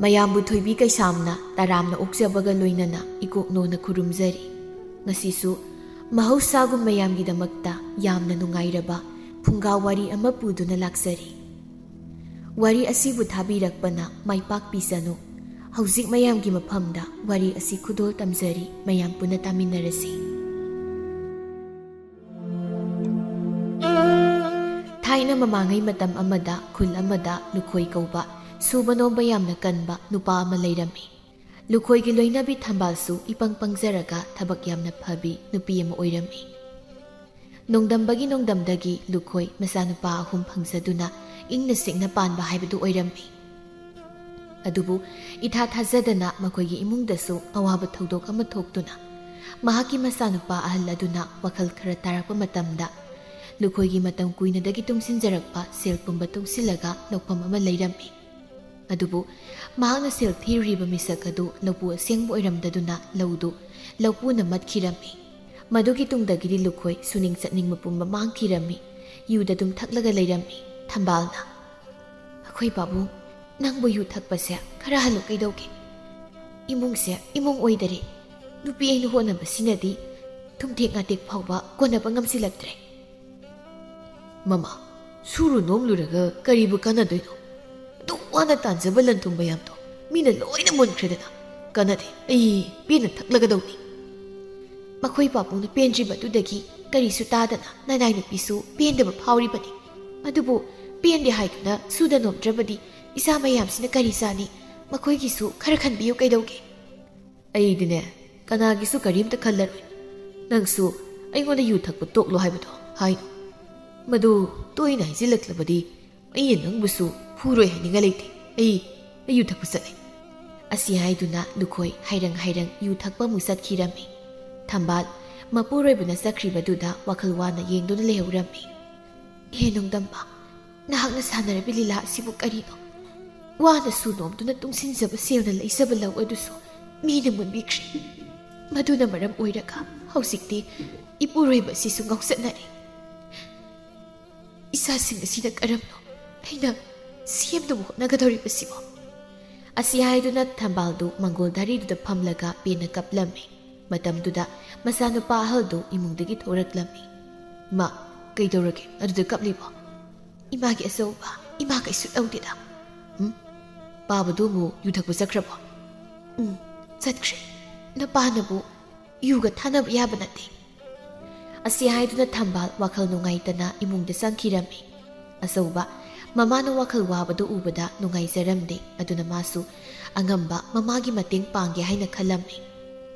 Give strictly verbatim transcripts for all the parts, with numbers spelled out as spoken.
ꯃꯌꯥꯝꯕꯨ ꯊꯣꯏꯕꯤ ꯀꯩꯁꯥꯝꯅ ꯇꯔꯥꯝꯅ ꯑꯣꯛꯆꯕꯒ ꯂꯣꯏꯅꯅ ꯏꯀꯣꯛꯅꯣꯅ ꯈꯨꯔꯨꯝꯖꯔꯤ꯫ ꯉꯁꯤꯁꯨ ꯃꯍꯧꯁꯥꯒꯨꯝ ꯃꯌꯥꯝꯒꯤꯗꯃꯛꯇ ꯌꯥꯝꯅ ꯅꯨꯡꯉꯥꯏꯔꯕ ꯐꯨꯡꯒꯥ ꯋꯥꯔꯤ ꯑꯃ ꯄꯨꯗꯨꯅ ꯂꯥꯛꯆꯔꯤ꯫ ꯋꯥꯔꯤ ꯑꯁꯤꯕꯨ ꯊꯥꯕꯤꯔꯛꯄꯅ ꯃꯥꯏ ꯄꯥꯛꯄꯤꯁꯅꯨ꯫ ꯍꯧꯖꯤꯛ ꯃꯌꯥꯝꯒꯤ ꯃꯐꯝꯗ ꯋꯥꯔꯤ ꯑꯁꯤ ꯈꯨꯗꯣꯜ ꯇꯝꯖꯔꯤ, ꯃꯌꯥꯝ ꯄꯨꯟꯅ ꯇꯥꯃꯤꯟꯅꯔꯁꯤ꯫ ꯊꯥꯏꯅ ꯃꯃꯥꯡꯉꯩ ꯃꯇꯝ ꯑꯃꯗ ꯈꯨꯜ ꯑꯃꯗ ꯂꯨꯈꯣꯏ ꯀꯧꯕ ꯁꯨꯕ ꯅꯣꯝꯕ ꯌꯥꯝꯅ ꯀꯟꯕ ꯅꯨꯄꯥ ꯑꯃ ꯂꯩꯔꯝꯃꯤ꯫ ꯂꯨꯈꯣꯏꯒꯤ ꯂꯣꯏꯅꯕꯤ ꯊꯝꯕꯥꯜꯁꯨ ꯏꯄꯪ ꯄꯪꯖꯔꯒ ꯊꯕꯛ ꯌꯥꯝꯅ ꯐꯕꯤ ꯅꯨꯄꯤ ꯑꯃ ꯑꯣꯏꯔꯝꯃꯤ꯫ ꯅꯣꯡꯗꯝꯕꯒꯤ ꯅꯣꯡꯗꯝꯗꯒꯤ ꯂꯨꯈꯣꯏ ꯃꯆꯥꯅꯨꯄꯥ ꯑꯍꯨꯝ ꯐꯪꯖꯗꯨꯅ ꯏꯪꯅ ꯆꯤꯛꯅ ꯄꯥꯟꯕ ꯍꯥꯏꯕꯗꯨ ꯑꯣꯏꯔꯝꯃꯤ꯫ ꯑꯗꯨꯕꯨ ꯏꯊꯥ ꯊꯥꯖꯗꯅ ꯃꯈꯣꯏꯒꯤ ꯏꯃꯨꯡꯗꯁꯨ ꯑꯋꯥꯕ ꯊꯧꯗꯣꯛ ꯑꯃ ꯊꯣꯛꯇꯨꯅ ꯃꯍꯥꯛꯀꯤ ꯃꯆꯥꯅꯨꯄꯥ ꯑꯍꯜ ꯑꯗꯨꯅ ꯋꯥꯈꯜ ꯈꯔ ꯇꯥꯔꯛꯄ ꯃꯇꯝꯗ ꯂꯨꯈꯣꯏꯒꯤ ꯃꯇꯝ ꯀꯨꯏꯅꯗꯒꯤ ꯇꯨꯡꯁꯤꯟꯖꯔꯛꯄ ꯁꯦꯜ ꯄꯨꯝꯕ ꯇꯨꯡꯁꯤꯜꯂꯒ ꯂꯧꯐꯝ ꯑꯃ ꯂꯩꯔꯝꯃꯤ꯫ ꯑꯗꯨꯕꯨ ꯃꯍꯥꯛꯅ ꯁꯦꯜ ꯊꯤꯔꯨꯔꯤꯕ ꯃꯤꯁꯛ ꯑꯗꯨ ꯂꯧꯄꯨ ꯑꯁꯦꯡꯕ ꯑꯣꯏꯔꯝꯗꯗꯨꯅ ꯂꯧꯗꯨ ꯂꯧꯄꯨꯅ ꯃꯠꯈꯤꯔꯝꯃꯤ꯫ ꯃꯗꯨꯒꯤ ꯇꯨꯡꯗꯒꯤꯗꯤ ꯂꯨꯈꯣꯏ ꯁꯨꯅꯤꯡ ꯆꯠꯅꯤꯡꯕ ꯄꯨꯝꯕ ꯃꯥꯡꯈꯤꯔꯝꯃꯤ꯫ ꯌꯨꯗ ꯑꯗꯨꯝ ꯊꯛꯂꯒ ꯂꯩꯔꯝꯃꯤ꯫ ꯊꯝꯕꯥꯜꯅ, "ꯑꯩꯈꯣꯏ ꯄꯥꯕꯨꯡ, ꯅꯪꯕꯨ ꯌꯨ ꯊꯛꯄꯁꯦ ꯈꯔ ꯍꯜꯂꯨ ꯀꯩꯗꯧꯒꯦ? ꯏꯃꯨꯡꯁꯦ ꯏꯃꯨꯡ ꯑꯣꯏꯗꯔꯦ꯫ ꯅꯨꯄꯤ ꯑꯩꯅ ꯍꯣꯠꯅꯕꯁꯤꯅꯗꯤ ꯊꯨꯝꯇꯦꯛ ꯉꯥꯇꯦꯛ ꯐꯥꯎꯕ ꯀꯣꯟꯅꯕ ꯉꯝꯁꯤꯜꯂꯛꯇ꯭ꯔꯦ꯫" "ꯃꯃꯥ, ꯁꯨꯔꯨ ꯅꯣꯝꯂꯨꯔꯒ ꯀꯔꯤꯕꯨ ꯀꯥꯟꯅꯗꯣꯏꯅꯣ? ꯑꯗꯨꯛ ꯋꯥꯅ ꯇꯥꯟꯖꯕ ꯂꯟ ꯊꯨꯝ ꯃꯌꯥꯝꯗꯣ ꯃꯤꯅ ꯂꯣꯏꯅ ꯃꯨꯟꯈ꯭ꯔꯦꯗꯅ꯫ ꯀꯥꯟꯅꯗꯦ, ꯑꯩ ꯄꯦꯟꯅ ꯊꯛꯂꯒꯗꯧꯅꯤ꯫" ꯃꯈꯣꯏ ꯄꯥꯕꯨꯡꯅ ꯄꯦꯟꯗ꯭ꯔꯤꯕꯗꯨꯗꯒꯤ ꯀꯔꯤꯁꯨ ꯇꯥꯗꯅ ꯅꯅꯥꯏ ꯅꯨꯄꯤꯁꯨ ꯄꯦꯟꯗꯕ ꯐꯥꯎꯔꯤꯕꯅꯤ꯫ ꯑꯗꯨꯕꯨ ꯄꯦꯟꯗꯦ ꯍꯥꯏꯗꯨꯅ ꯁꯨꯗ ꯅꯣꯝꯗ꯭ꯔꯕꯗꯤ ꯏꯆꯥ ꯃꯌꯥꯝꯁꯤꯅ ꯀꯔꯤ ꯆꯥꯅꯤ? ꯃꯈꯣꯏꯒꯤꯁꯨ ꯈꯔ ꯈꯟꯕꯤꯌꯨ ꯀꯩꯗꯧꯒꯦ? "ꯑꯩꯗꯤꯅꯦ, ꯀꯅꯥꯒꯤꯁꯨ ꯀꯔꯤꯝꯇ ꯈꯜꯂꯔꯣꯏ꯫ ꯅꯪꯁꯨ ꯑꯩꯉꯣꯟꯗ ꯌꯨ ꯊꯛꯄ ꯇꯣꯛꯂꯣ ꯍꯥꯏꯕꯗꯣ ꯍꯥꯏꯅꯨ꯫ ꯃꯗꯨ ꯇꯣꯏꯅ ꯍꯥꯏꯖꯤꯜꯂꯛꯂꯕꯗꯤ ꯑꯩꯅ ꯅꯪꯕꯨꯁꯨ ꯐꯨꯔꯣꯏ ꯍꯥꯏꯅꯤꯡꯉꯥꯏ ꯂꯩꯇꯦ꯫ ꯑꯩ, ꯑꯩ ꯌꯨ ꯊꯛꯄ ꯆꯠꯂꯦ꯫" ꯑꯁꯤ ꯍꯥꯏꯗꯨꯅ ꯂꯨꯈꯣꯏ ꯍꯥꯏꯔꯪ ꯍꯥꯏꯔꯪ ꯌꯨ ꯊꯛꯄ ꯑꯃꯨꯛ ꯆꯠꯈꯤꯔꯝꯃꯤ꯫ ꯊꯝꯕꯥꯜ ꯃꯄꯨꯔꯣꯏꯕꯅ ꯆꯠꯈ꯭ꯔꯤꯕꯗꯨꯗ ꯋꯥꯈꯜ ꯋꯥꯅ ꯌꯦꯡꯗꯨꯅ ꯂꯩꯍꯧꯔꯝꯃꯤ꯫ "ꯍꯦ ꯅꯣꯡꯗꯝꯕ, ꯅꯍꯥꯛꯅ ꯁꯥꯟꯅꯔꯤꯕ ꯂꯤꯂꯥ ꯑꯁꯤꯕꯨ ꯀꯔꯤꯅꯣ? ꯋꯥꯅ ꯁꯨ ꯅꯣꯝꯗꯨꯅ ꯇꯨꯡꯁꯤꯟꯖꯕ ꯁꯦꯜꯅ ꯂꯩꯖꯕ ꯂꯧ ꯑꯗꯨꯁꯨ ꯃꯤꯅ ꯃꯨꯟꯕꯤꯈ꯭ꯔꯦ꯫ ꯃꯗꯨꯅ ꯃꯔꯝ ꯑꯣꯏꯔꯒ ꯍꯧꯖꯤꯛꯇꯤ ꯏꯄꯨꯔꯣꯏꯕ ꯑꯁꯤꯁꯨ ꯉꯥꯎꯆꯠꯅꯔꯦ꯫ ꯏꯆꯥꯁꯤꯡ ꯑꯁꯤꯅ ꯀꯔꯝꯅꯣ ꯑꯩꯅ ꯁꯦꯝꯅꯕ ꯍꯣꯠꯅꯒꯗꯧꯔꯤꯕꯁꯤꯕꯣ?" ꯑꯁꯤ ꯍꯥꯏꯗꯨꯅ ꯊꯝꯕꯥꯜꯗꯨ ꯃꯪꯒꯣꯜ ꯙꯔꯤꯗꯨꯗ ꯐꯝꯂꯒ ꯄꯦꯟꯅ ꯀꯞꯂꯝꯃꯤ꯫ ꯃꯇꯝꯗꯨꯗ ꯃꯆꯥꯅꯨꯄꯥ ꯑꯍꯜꯗꯨ ꯏꯃꯨꯡꯗꯒꯤ ꯊꯣꯔꯛꯂꯝꯃꯤ꯫ "ꯏꯃꯥ, ꯀꯩꯗꯧꯔꯒꯦ? ꯑꯗꯨꯗ ꯀꯞꯂꯤꯕꯣ?" "ꯏꯃꯥꯒꯤ ꯑꯆꯧꯕ, ꯏꯃꯥ ꯀꯩꯁꯨ ꯇꯧꯗꯦꯗ꯫" "ꯎꯝ? ꯄꯥꯕꯗꯨ ꯑꯃꯨꯛ ꯌꯨ ꯊꯛꯄ ꯆꯠꯈ꯭ꯔꯕꯣ?" "ꯎꯝ, ꯆꯠꯈ꯭ꯔꯦ꯫ ꯅꯄꯥꯅꯕꯨ ꯌꯨꯒ ꯊꯥꯅꯕ ꯌꯥꯕ ꯅꯠꯇꯦ꯫" ꯑꯁꯤ ꯍꯥꯏꯗꯨꯅ ꯊꯝꯕꯥꯜ ꯋꯥꯈꯜ ꯅꯨꯡꯉꯥꯏꯇꯅ ꯏꯃꯨꯡꯗ ꯆꯪꯈꯤꯔꯝꯃꯤ꯫ ꯑꯆꯧꯕ ꯃꯃꯥꯅ ꯋꯥꯈꯜ ꯋꯥꯕꯗꯨ ꯎꯕꯗ ꯅꯨꯡꯉꯥꯏꯖꯔꯝꯗꯦ꯫ ꯑꯗꯨꯅ ꯃꯥꯁꯨ ꯑꯉꯝꯕ ꯃꯃꯥꯒꯤ ꯃꯇꯦꯡ ꯄꯥꯡꯒꯦ ꯍꯥꯏꯅ ꯈꯜꯂꯝꯃꯤ꯫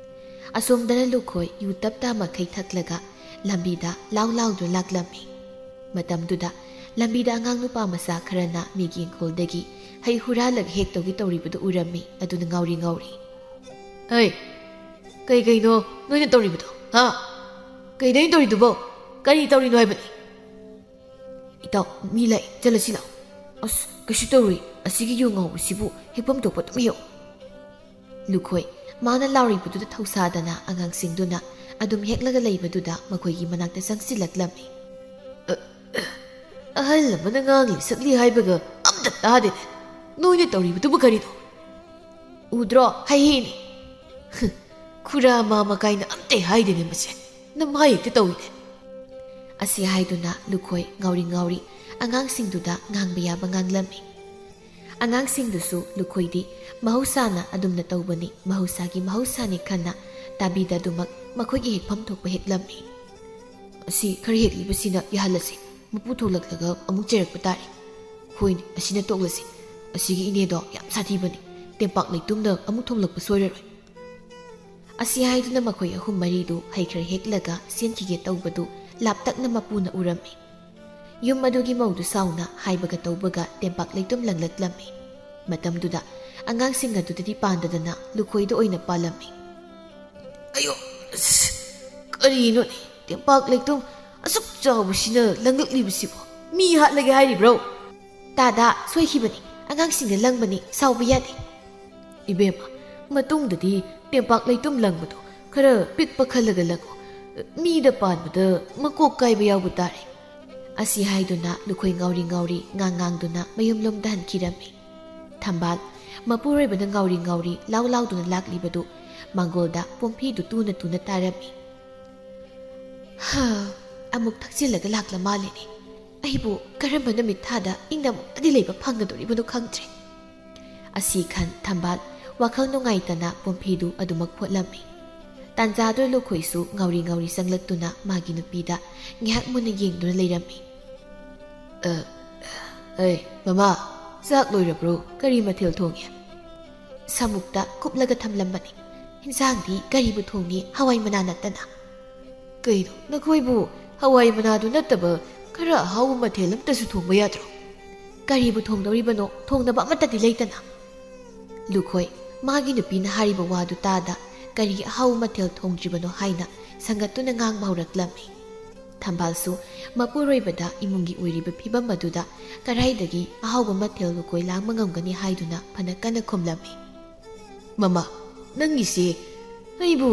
ꯑꯁꯣꯝꯗꯅ ꯂꯨꯈꯣꯏ ꯌꯨ ꯇꯞ ꯇꯥ ꯃꯈꯩ ꯊꯛꯂꯒ ꯂꯝꯕꯤꯗ ꯂꯥꯎ ꯂꯥꯎꯗꯨꯅ ꯂꯥꯛꯂꯝꯃꯤ꯫ ꯃꯇꯝꯗꯨꯗ ꯂꯝꯕꯤꯗ ꯑꯉꯥꯡ ꯅꯨꯄꯥ ꯃꯆꯥ ꯈꯔꯅ ꯃꯤꯒꯤ ꯏꯪꯈꯣꯜꯗꯒꯤ ꯍꯩ ꯍꯨꯔꯥꯜꯂꯒ ꯍꯦꯛ ꯇꯧꯒꯦ ꯇꯧꯔꯤꯕꯗꯨ ꯎꯔꯝꯃꯤ꯫ ꯑꯗꯨꯅ ꯉꯥꯎꯔꯤ ꯉꯥꯎꯔꯤ, "ꯍꯩ, ꯀꯩ ꯀꯩꯅꯣ ꯅꯣꯏꯅ ꯇꯧꯔꯤꯕꯗꯣ? ꯍꯥ? ꯀꯩꯅꯣ ꯅꯣꯏꯅ ꯇꯧꯔꯤꯗꯨꯕꯣ? ꯀꯔꯤ ꯇꯧꯔꯤꯅꯣ ꯍꯥꯏꯕꯅꯤ?" "ꯏꯇꯥꯎ, ꯃꯤ ꯂꯥꯛꯑꯦ, ꯆꯠꯂꯁꯤ ꯂꯥꯛꯑꯣ꯫" "ꯑꯁ, ꯀꯩꯁꯨ ꯇꯧꯔꯣꯏ, ꯑꯁꯤꯒꯤ ꯌꯨ ꯉꯥꯎꯕꯁꯤꯕꯨ ꯍꯦꯛꯐꯝ ꯊꯣꯛꯄ ꯑꯗꯨꯝ ꯍꯦꯛꯑꯣ꯫" ꯂꯨꯈꯣꯏ ꯃꯥꯅ ꯂꯥꯎꯔꯤꯕꯗꯨꯗ ꯊꯧꯁꯥꯗꯅ ꯑꯉꯥꯡꯁꯤꯡꯗꯨꯅ ꯑꯗꯨꯝ ꯍꯦꯛꯂꯒ ꯂꯩꯕꯗꯨꯗ ꯃꯈꯣꯏꯒꯤ ꯃꯅꯥꯛꯇ ꯆꯪꯁꯤꯜꯂꯛꯂꯝꯃꯤ꯫ "ꯑ, ꯑꯍꯜ ꯑꯃꯅ ꯉꯥꯡꯂꯤ ꯁꯛꯂꯤ ꯍꯥꯏꯕꯒ ꯑꯝꯇ ꯇꯥꯗꯦꯅꯦ꯫ ꯅꯣꯏꯅ ꯇꯧꯔꯤꯕꯗꯨꯕꯨ ꯀꯔꯤꯅꯣ? ꯎꯗ꯭ꯔꯣ? ꯍꯩꯍꯤꯅꯤ꯫" "ꯈꯨꯔꯥ ꯃꯥꯃ ꯀꯥꯏꯅ ꯑꯝꯇ ꯍꯥꯏꯗꯦꯅꯦ ꯃꯁꯦ꯫ ꯅꯃꯥꯏ ꯍꯦꯛꯇ ꯇꯧꯏꯅꯦ꯫" ꯑꯁꯤ ꯍꯥꯏꯗꯨꯅ ꯂꯨꯈꯣꯏ ꯉꯥꯎꯔꯤ ꯉꯥꯎꯔꯤ ꯑꯉꯥꯡꯁꯤꯡꯗꯨꯗ ꯉꯥꯡꯕ ꯌꯥꯕ ꯉꯥꯡꯂꯝꯃꯤ꯫ ꯑꯉꯥꯡꯁꯤꯡꯗꯨꯁꯨ ꯂꯨꯈꯣꯏꯗꯤ ꯃꯍꯧꯁꯥꯅ ꯑꯗꯨꯝꯅ ꯇꯧꯕꯅꯤ, ꯃꯍꯧꯁꯥꯒꯤ ꯃꯍꯧꯁꯥꯅꯤ ꯈꯟꯅ ꯇꯥꯕꯤꯗꯗꯨꯃꯛ ꯃꯈꯣꯏꯒꯤ ꯍꯦꯛꯐꯝ ꯊꯣꯛꯄ ꯍꯦꯛꯂꯝꯃꯤ꯫ "ꯑꯁꯤ ꯈꯔ ꯍꯦꯛꯂꯤꯕꯁꯤꯅ ꯌꯥꯍꯜꯂꯁꯤ꯫ ꯃꯄꯨ ꯊꯣꯛꯂꯛꯂꯒ ꯑꯃꯨꯛ ꯆꯩꯔꯛꯄ ꯇꯥꯔꯦ꯫ ꯍꯣꯏꯅꯦ, ꯑꯁꯤꯅ ꯇꯣꯛꯂꯁꯤ꯫ ꯑꯁꯤꯒꯤ ꯏꯅꯦꯗꯣ ꯌꯥꯝ ꯁꯥꯊꯤꯕꯅꯤ꯫ ꯇꯦꯝꯄꯥꯛ ꯂꯩꯇꯨꯝꯅ ꯑꯃꯨꯛ ꯊꯣꯛꯂꯛꯄ ꯁꯣꯏꯔꯔꯣꯏ꯫" ꯑꯁꯤ ꯍꯥꯏꯗꯨꯅ ꯃꯈꯣꯏ ꯑꯍꯨꯝ ꯃꯔꯤꯗꯨ ꯍꯩ ꯈꯔ ꯍꯦꯛꯂꯒ ꯆꯦꯟꯈꯤꯒꯦ ꯇꯧꯕꯗꯨ ꯂꯥꯞꯇꯛꯅ ꯃꯄꯨꯅ ꯎꯔꯝꯃꯤ꯫ ꯌꯨꯝ ꯑꯗꯨꯒꯤ ꯃꯧꯗꯨ ꯁꯥꯎꯅ ꯍꯥꯏꯕꯒ ꯇꯧꯕꯒ ꯇꯦꯝꯄꯥꯛ ꯂꯩꯇꯨꯝ ꯂꯪꯂꯛꯂꯝꯃꯤ꯫ ꯃꯇꯝꯗꯨꯗ ꯑꯉꯥꯡꯁꯤꯡ ꯑꯗꯨꯗꯗꯤ ꯄꯥꯟꯗꯗꯅ ꯂꯨꯈꯣꯏꯗ ꯑꯣꯏꯅ ꯄꯥꯜꯂꯝꯃꯤ꯫ "ꯑꯌꯣ, ꯑꯁ, ꯀꯔꯤꯅꯣꯅꯦ? ꯇꯦꯝꯄꯥꯛ ꯂꯩꯇꯨꯝ ꯑꯁꯨꯛ ꯆꯥꯎꯕꯁꯤꯅ ꯂꯪꯂꯛꯂꯤꯕꯁꯤꯕꯨ ꯃꯤ ꯍꯥꯠꯂꯒꯦ ꯍꯥꯏꯔꯤꯕ꯭ꯔꯣ?" "ꯇꯥꯗꯥ, ꯁꯣꯏꯈꯤꯕꯅꯤ, ꯑꯉꯥꯡꯁꯤꯡꯅ ꯂꯪꯕꯅꯤ, ꯁꯥꯎꯕ ꯌꯥꯗꯦ꯫" "ꯏꯕꯦꯝꯃ, ꯃꯇꯨꯡꯗꯗꯤ ꯇꯦꯝꯄꯥꯛ ꯂꯩꯇꯨꯝ ꯂꯪꯕꯗꯣ ꯈꯔ ꯄꯤꯛꯄ ꯈꯜꯂꯒ ꯂꯪꯉꯨ꯫ ꯃꯤꯗ ꯄꯥꯟꯕꯗ ꯃꯀꯣꯛ ꯀꯥꯏꯕ ꯌꯥꯎꯕ ꯇꯥꯔꯦ꯫" ꯑꯁꯤ ꯍꯥꯏꯗꯨꯅ ꯂꯨꯈꯣꯏ ꯉꯥꯎꯔꯤ ꯉꯥꯎꯔꯤ ꯉꯥꯡ ꯉꯥꯡꯗꯨꯅ ꯃꯌꯨꯝꯂꯣꯝꯗ ꯍꯟꯈꯤꯔꯝꯃꯤ꯫ ꯊꯝꯕꯥꯜ ꯃꯄꯨꯔꯣꯏꯕꯅ ꯉꯥꯎꯔꯤ ꯉꯥꯎꯔꯤ ꯂꯥꯎ ꯂꯥꯎꯗꯨꯅ ꯂꯥꯛꯂꯤꯕꯗꯨ ꯃꯥꯡꯒꯣꯜꯗ ꯄꯣꯝꯐꯤꯗꯨ ꯇꯨꯅ ꯇꯨꯅ ꯇꯥꯔꯝꯃꯤ꯫ "ꯍꯥ, ꯑꯃꯨꯛ ꯊꯛꯆꯤꯜꯂꯒ ꯂꯥꯛꯂ ꯃꯥꯜꯂꯦꯅꯦ꯫ ꯑꯩꯕꯨ ꯀꯔꯝꯕ ꯅꯨꯃꯤꯠ ꯊꯥꯗ ꯏꯪꯅ ꯑꯃꯨꯛꯇꯗꯤ ꯂꯩꯕ ꯐꯪꯒꯗꯧꯔꯤꯕꯅꯣ ꯈꯪꯗ꯭ꯔꯦ"꯫ ꯑꯁꯤ ꯈꯟ ꯊꯝꯕꯥꯜ ꯋꯥꯈꯜ ꯅꯨꯡꯉꯥꯏꯇꯅ ꯄꯣꯝꯐꯤꯗꯨ ꯑꯗꯨꯃꯛ ꯐꯣꯠꯂꯝꯃꯤ꯫ ꯇꯥꯟꯖꯥꯗꯨ ꯂꯨꯈꯣꯏꯁꯨ ꯉꯥꯎꯔꯤ ꯉꯥꯎꯔꯤ ꯆꯪꯂꯛꯇꯨꯅ ꯃꯥꯒꯤ ꯅꯨꯄꯤꯗ ꯉꯥꯏꯍꯥꯛ ꯃꯨꯟꯅ ꯌꯦꯡꯗꯨꯅ ꯂꯩꯔꯝꯃꯤ꯫ "ꯑ, ꯑꯩ, ꯃꯃꯥ, ꯆꯥꯛ ꯂꯣꯏꯔꯕ꯭ꯔꯣ? ꯀꯔꯤ ꯃꯊꯦꯜ ꯊꯣꯡꯉꯤ?" ꯁꯃꯨꯛꯇ ꯀꯨꯞꯂꯒ ꯊꯝꯂꯝꯕꯅꯤ꯫ "ꯏꯟꯁꯥꯡꯗꯤ ꯀꯔꯤꯕꯨ ꯊꯣꯡꯉꯤ, ꯍꯋꯥꯏ ꯃꯅꯥ ꯅꯠꯇꯅ?" "ꯀꯩꯅꯣ, ꯅꯈꯣꯏꯕꯨ ꯍꯋꯥꯏ ꯃꯅꯥꯗꯨ ꯅꯠꯇꯕ ꯈꯔ ꯑꯍꯥꯎꯕ ꯃꯊꯦꯜ ꯑꯃꯇꯁꯨ ꯊꯣꯡꯕ ꯌꯥꯗ꯭ꯔꯣ?" "ꯀꯔꯤꯕꯨ ꯊꯣꯡꯗꯧꯔꯤꯕꯅꯣ? ꯊꯣꯡꯅꯕ ꯑꯃꯠꯇꯗꯤ ꯂꯩꯇꯅ"꯫ ꯂꯨꯈꯣꯏ ꯃꯥꯒꯤ ꯅꯨꯄꯤꯅ ꯍꯥꯏꯔꯤꯕ ꯋꯥꯗꯨ ꯇꯥꯗ ꯀꯔꯤ ꯑꯍꯥꯎꯕ ꯃꯊꯦꯜ ꯊꯣꯡꯗ꯭ꯔꯤꯕꯅꯣ ꯍꯥꯏꯅ ꯁꯪꯒꯠꯇꯨꯅ ꯉꯥꯡꯕ ꯍꯧꯔꯛꯂꯝꯃꯤ꯫ ꯊꯝꯕꯥꯜꯁꯨ ꯃꯄꯨꯔꯣꯏꯕꯗ ꯏꯃꯨꯡꯒꯤ ꯑꯣꯏꯔꯤꯕ ꯐꯤꯕꯝ ꯑꯗꯨꯗ ꯀꯔꯥꯏꯗꯒꯤ ꯑꯍꯥꯎꯕ ꯃꯊꯦꯜ ꯂꯨꯀꯣꯏ ꯂꯥꯡꯕ ꯉꯝꯒꯅꯤ ꯍꯥꯏꯗꯨꯅ ꯐꯅ ꯀꯟꯅ ꯈꯨꯝꯂꯝꯃꯤ꯫ "ꯃꯃꯥ, ꯅꯪꯒꯤꯁꯦ ꯑꯩꯕꯨ,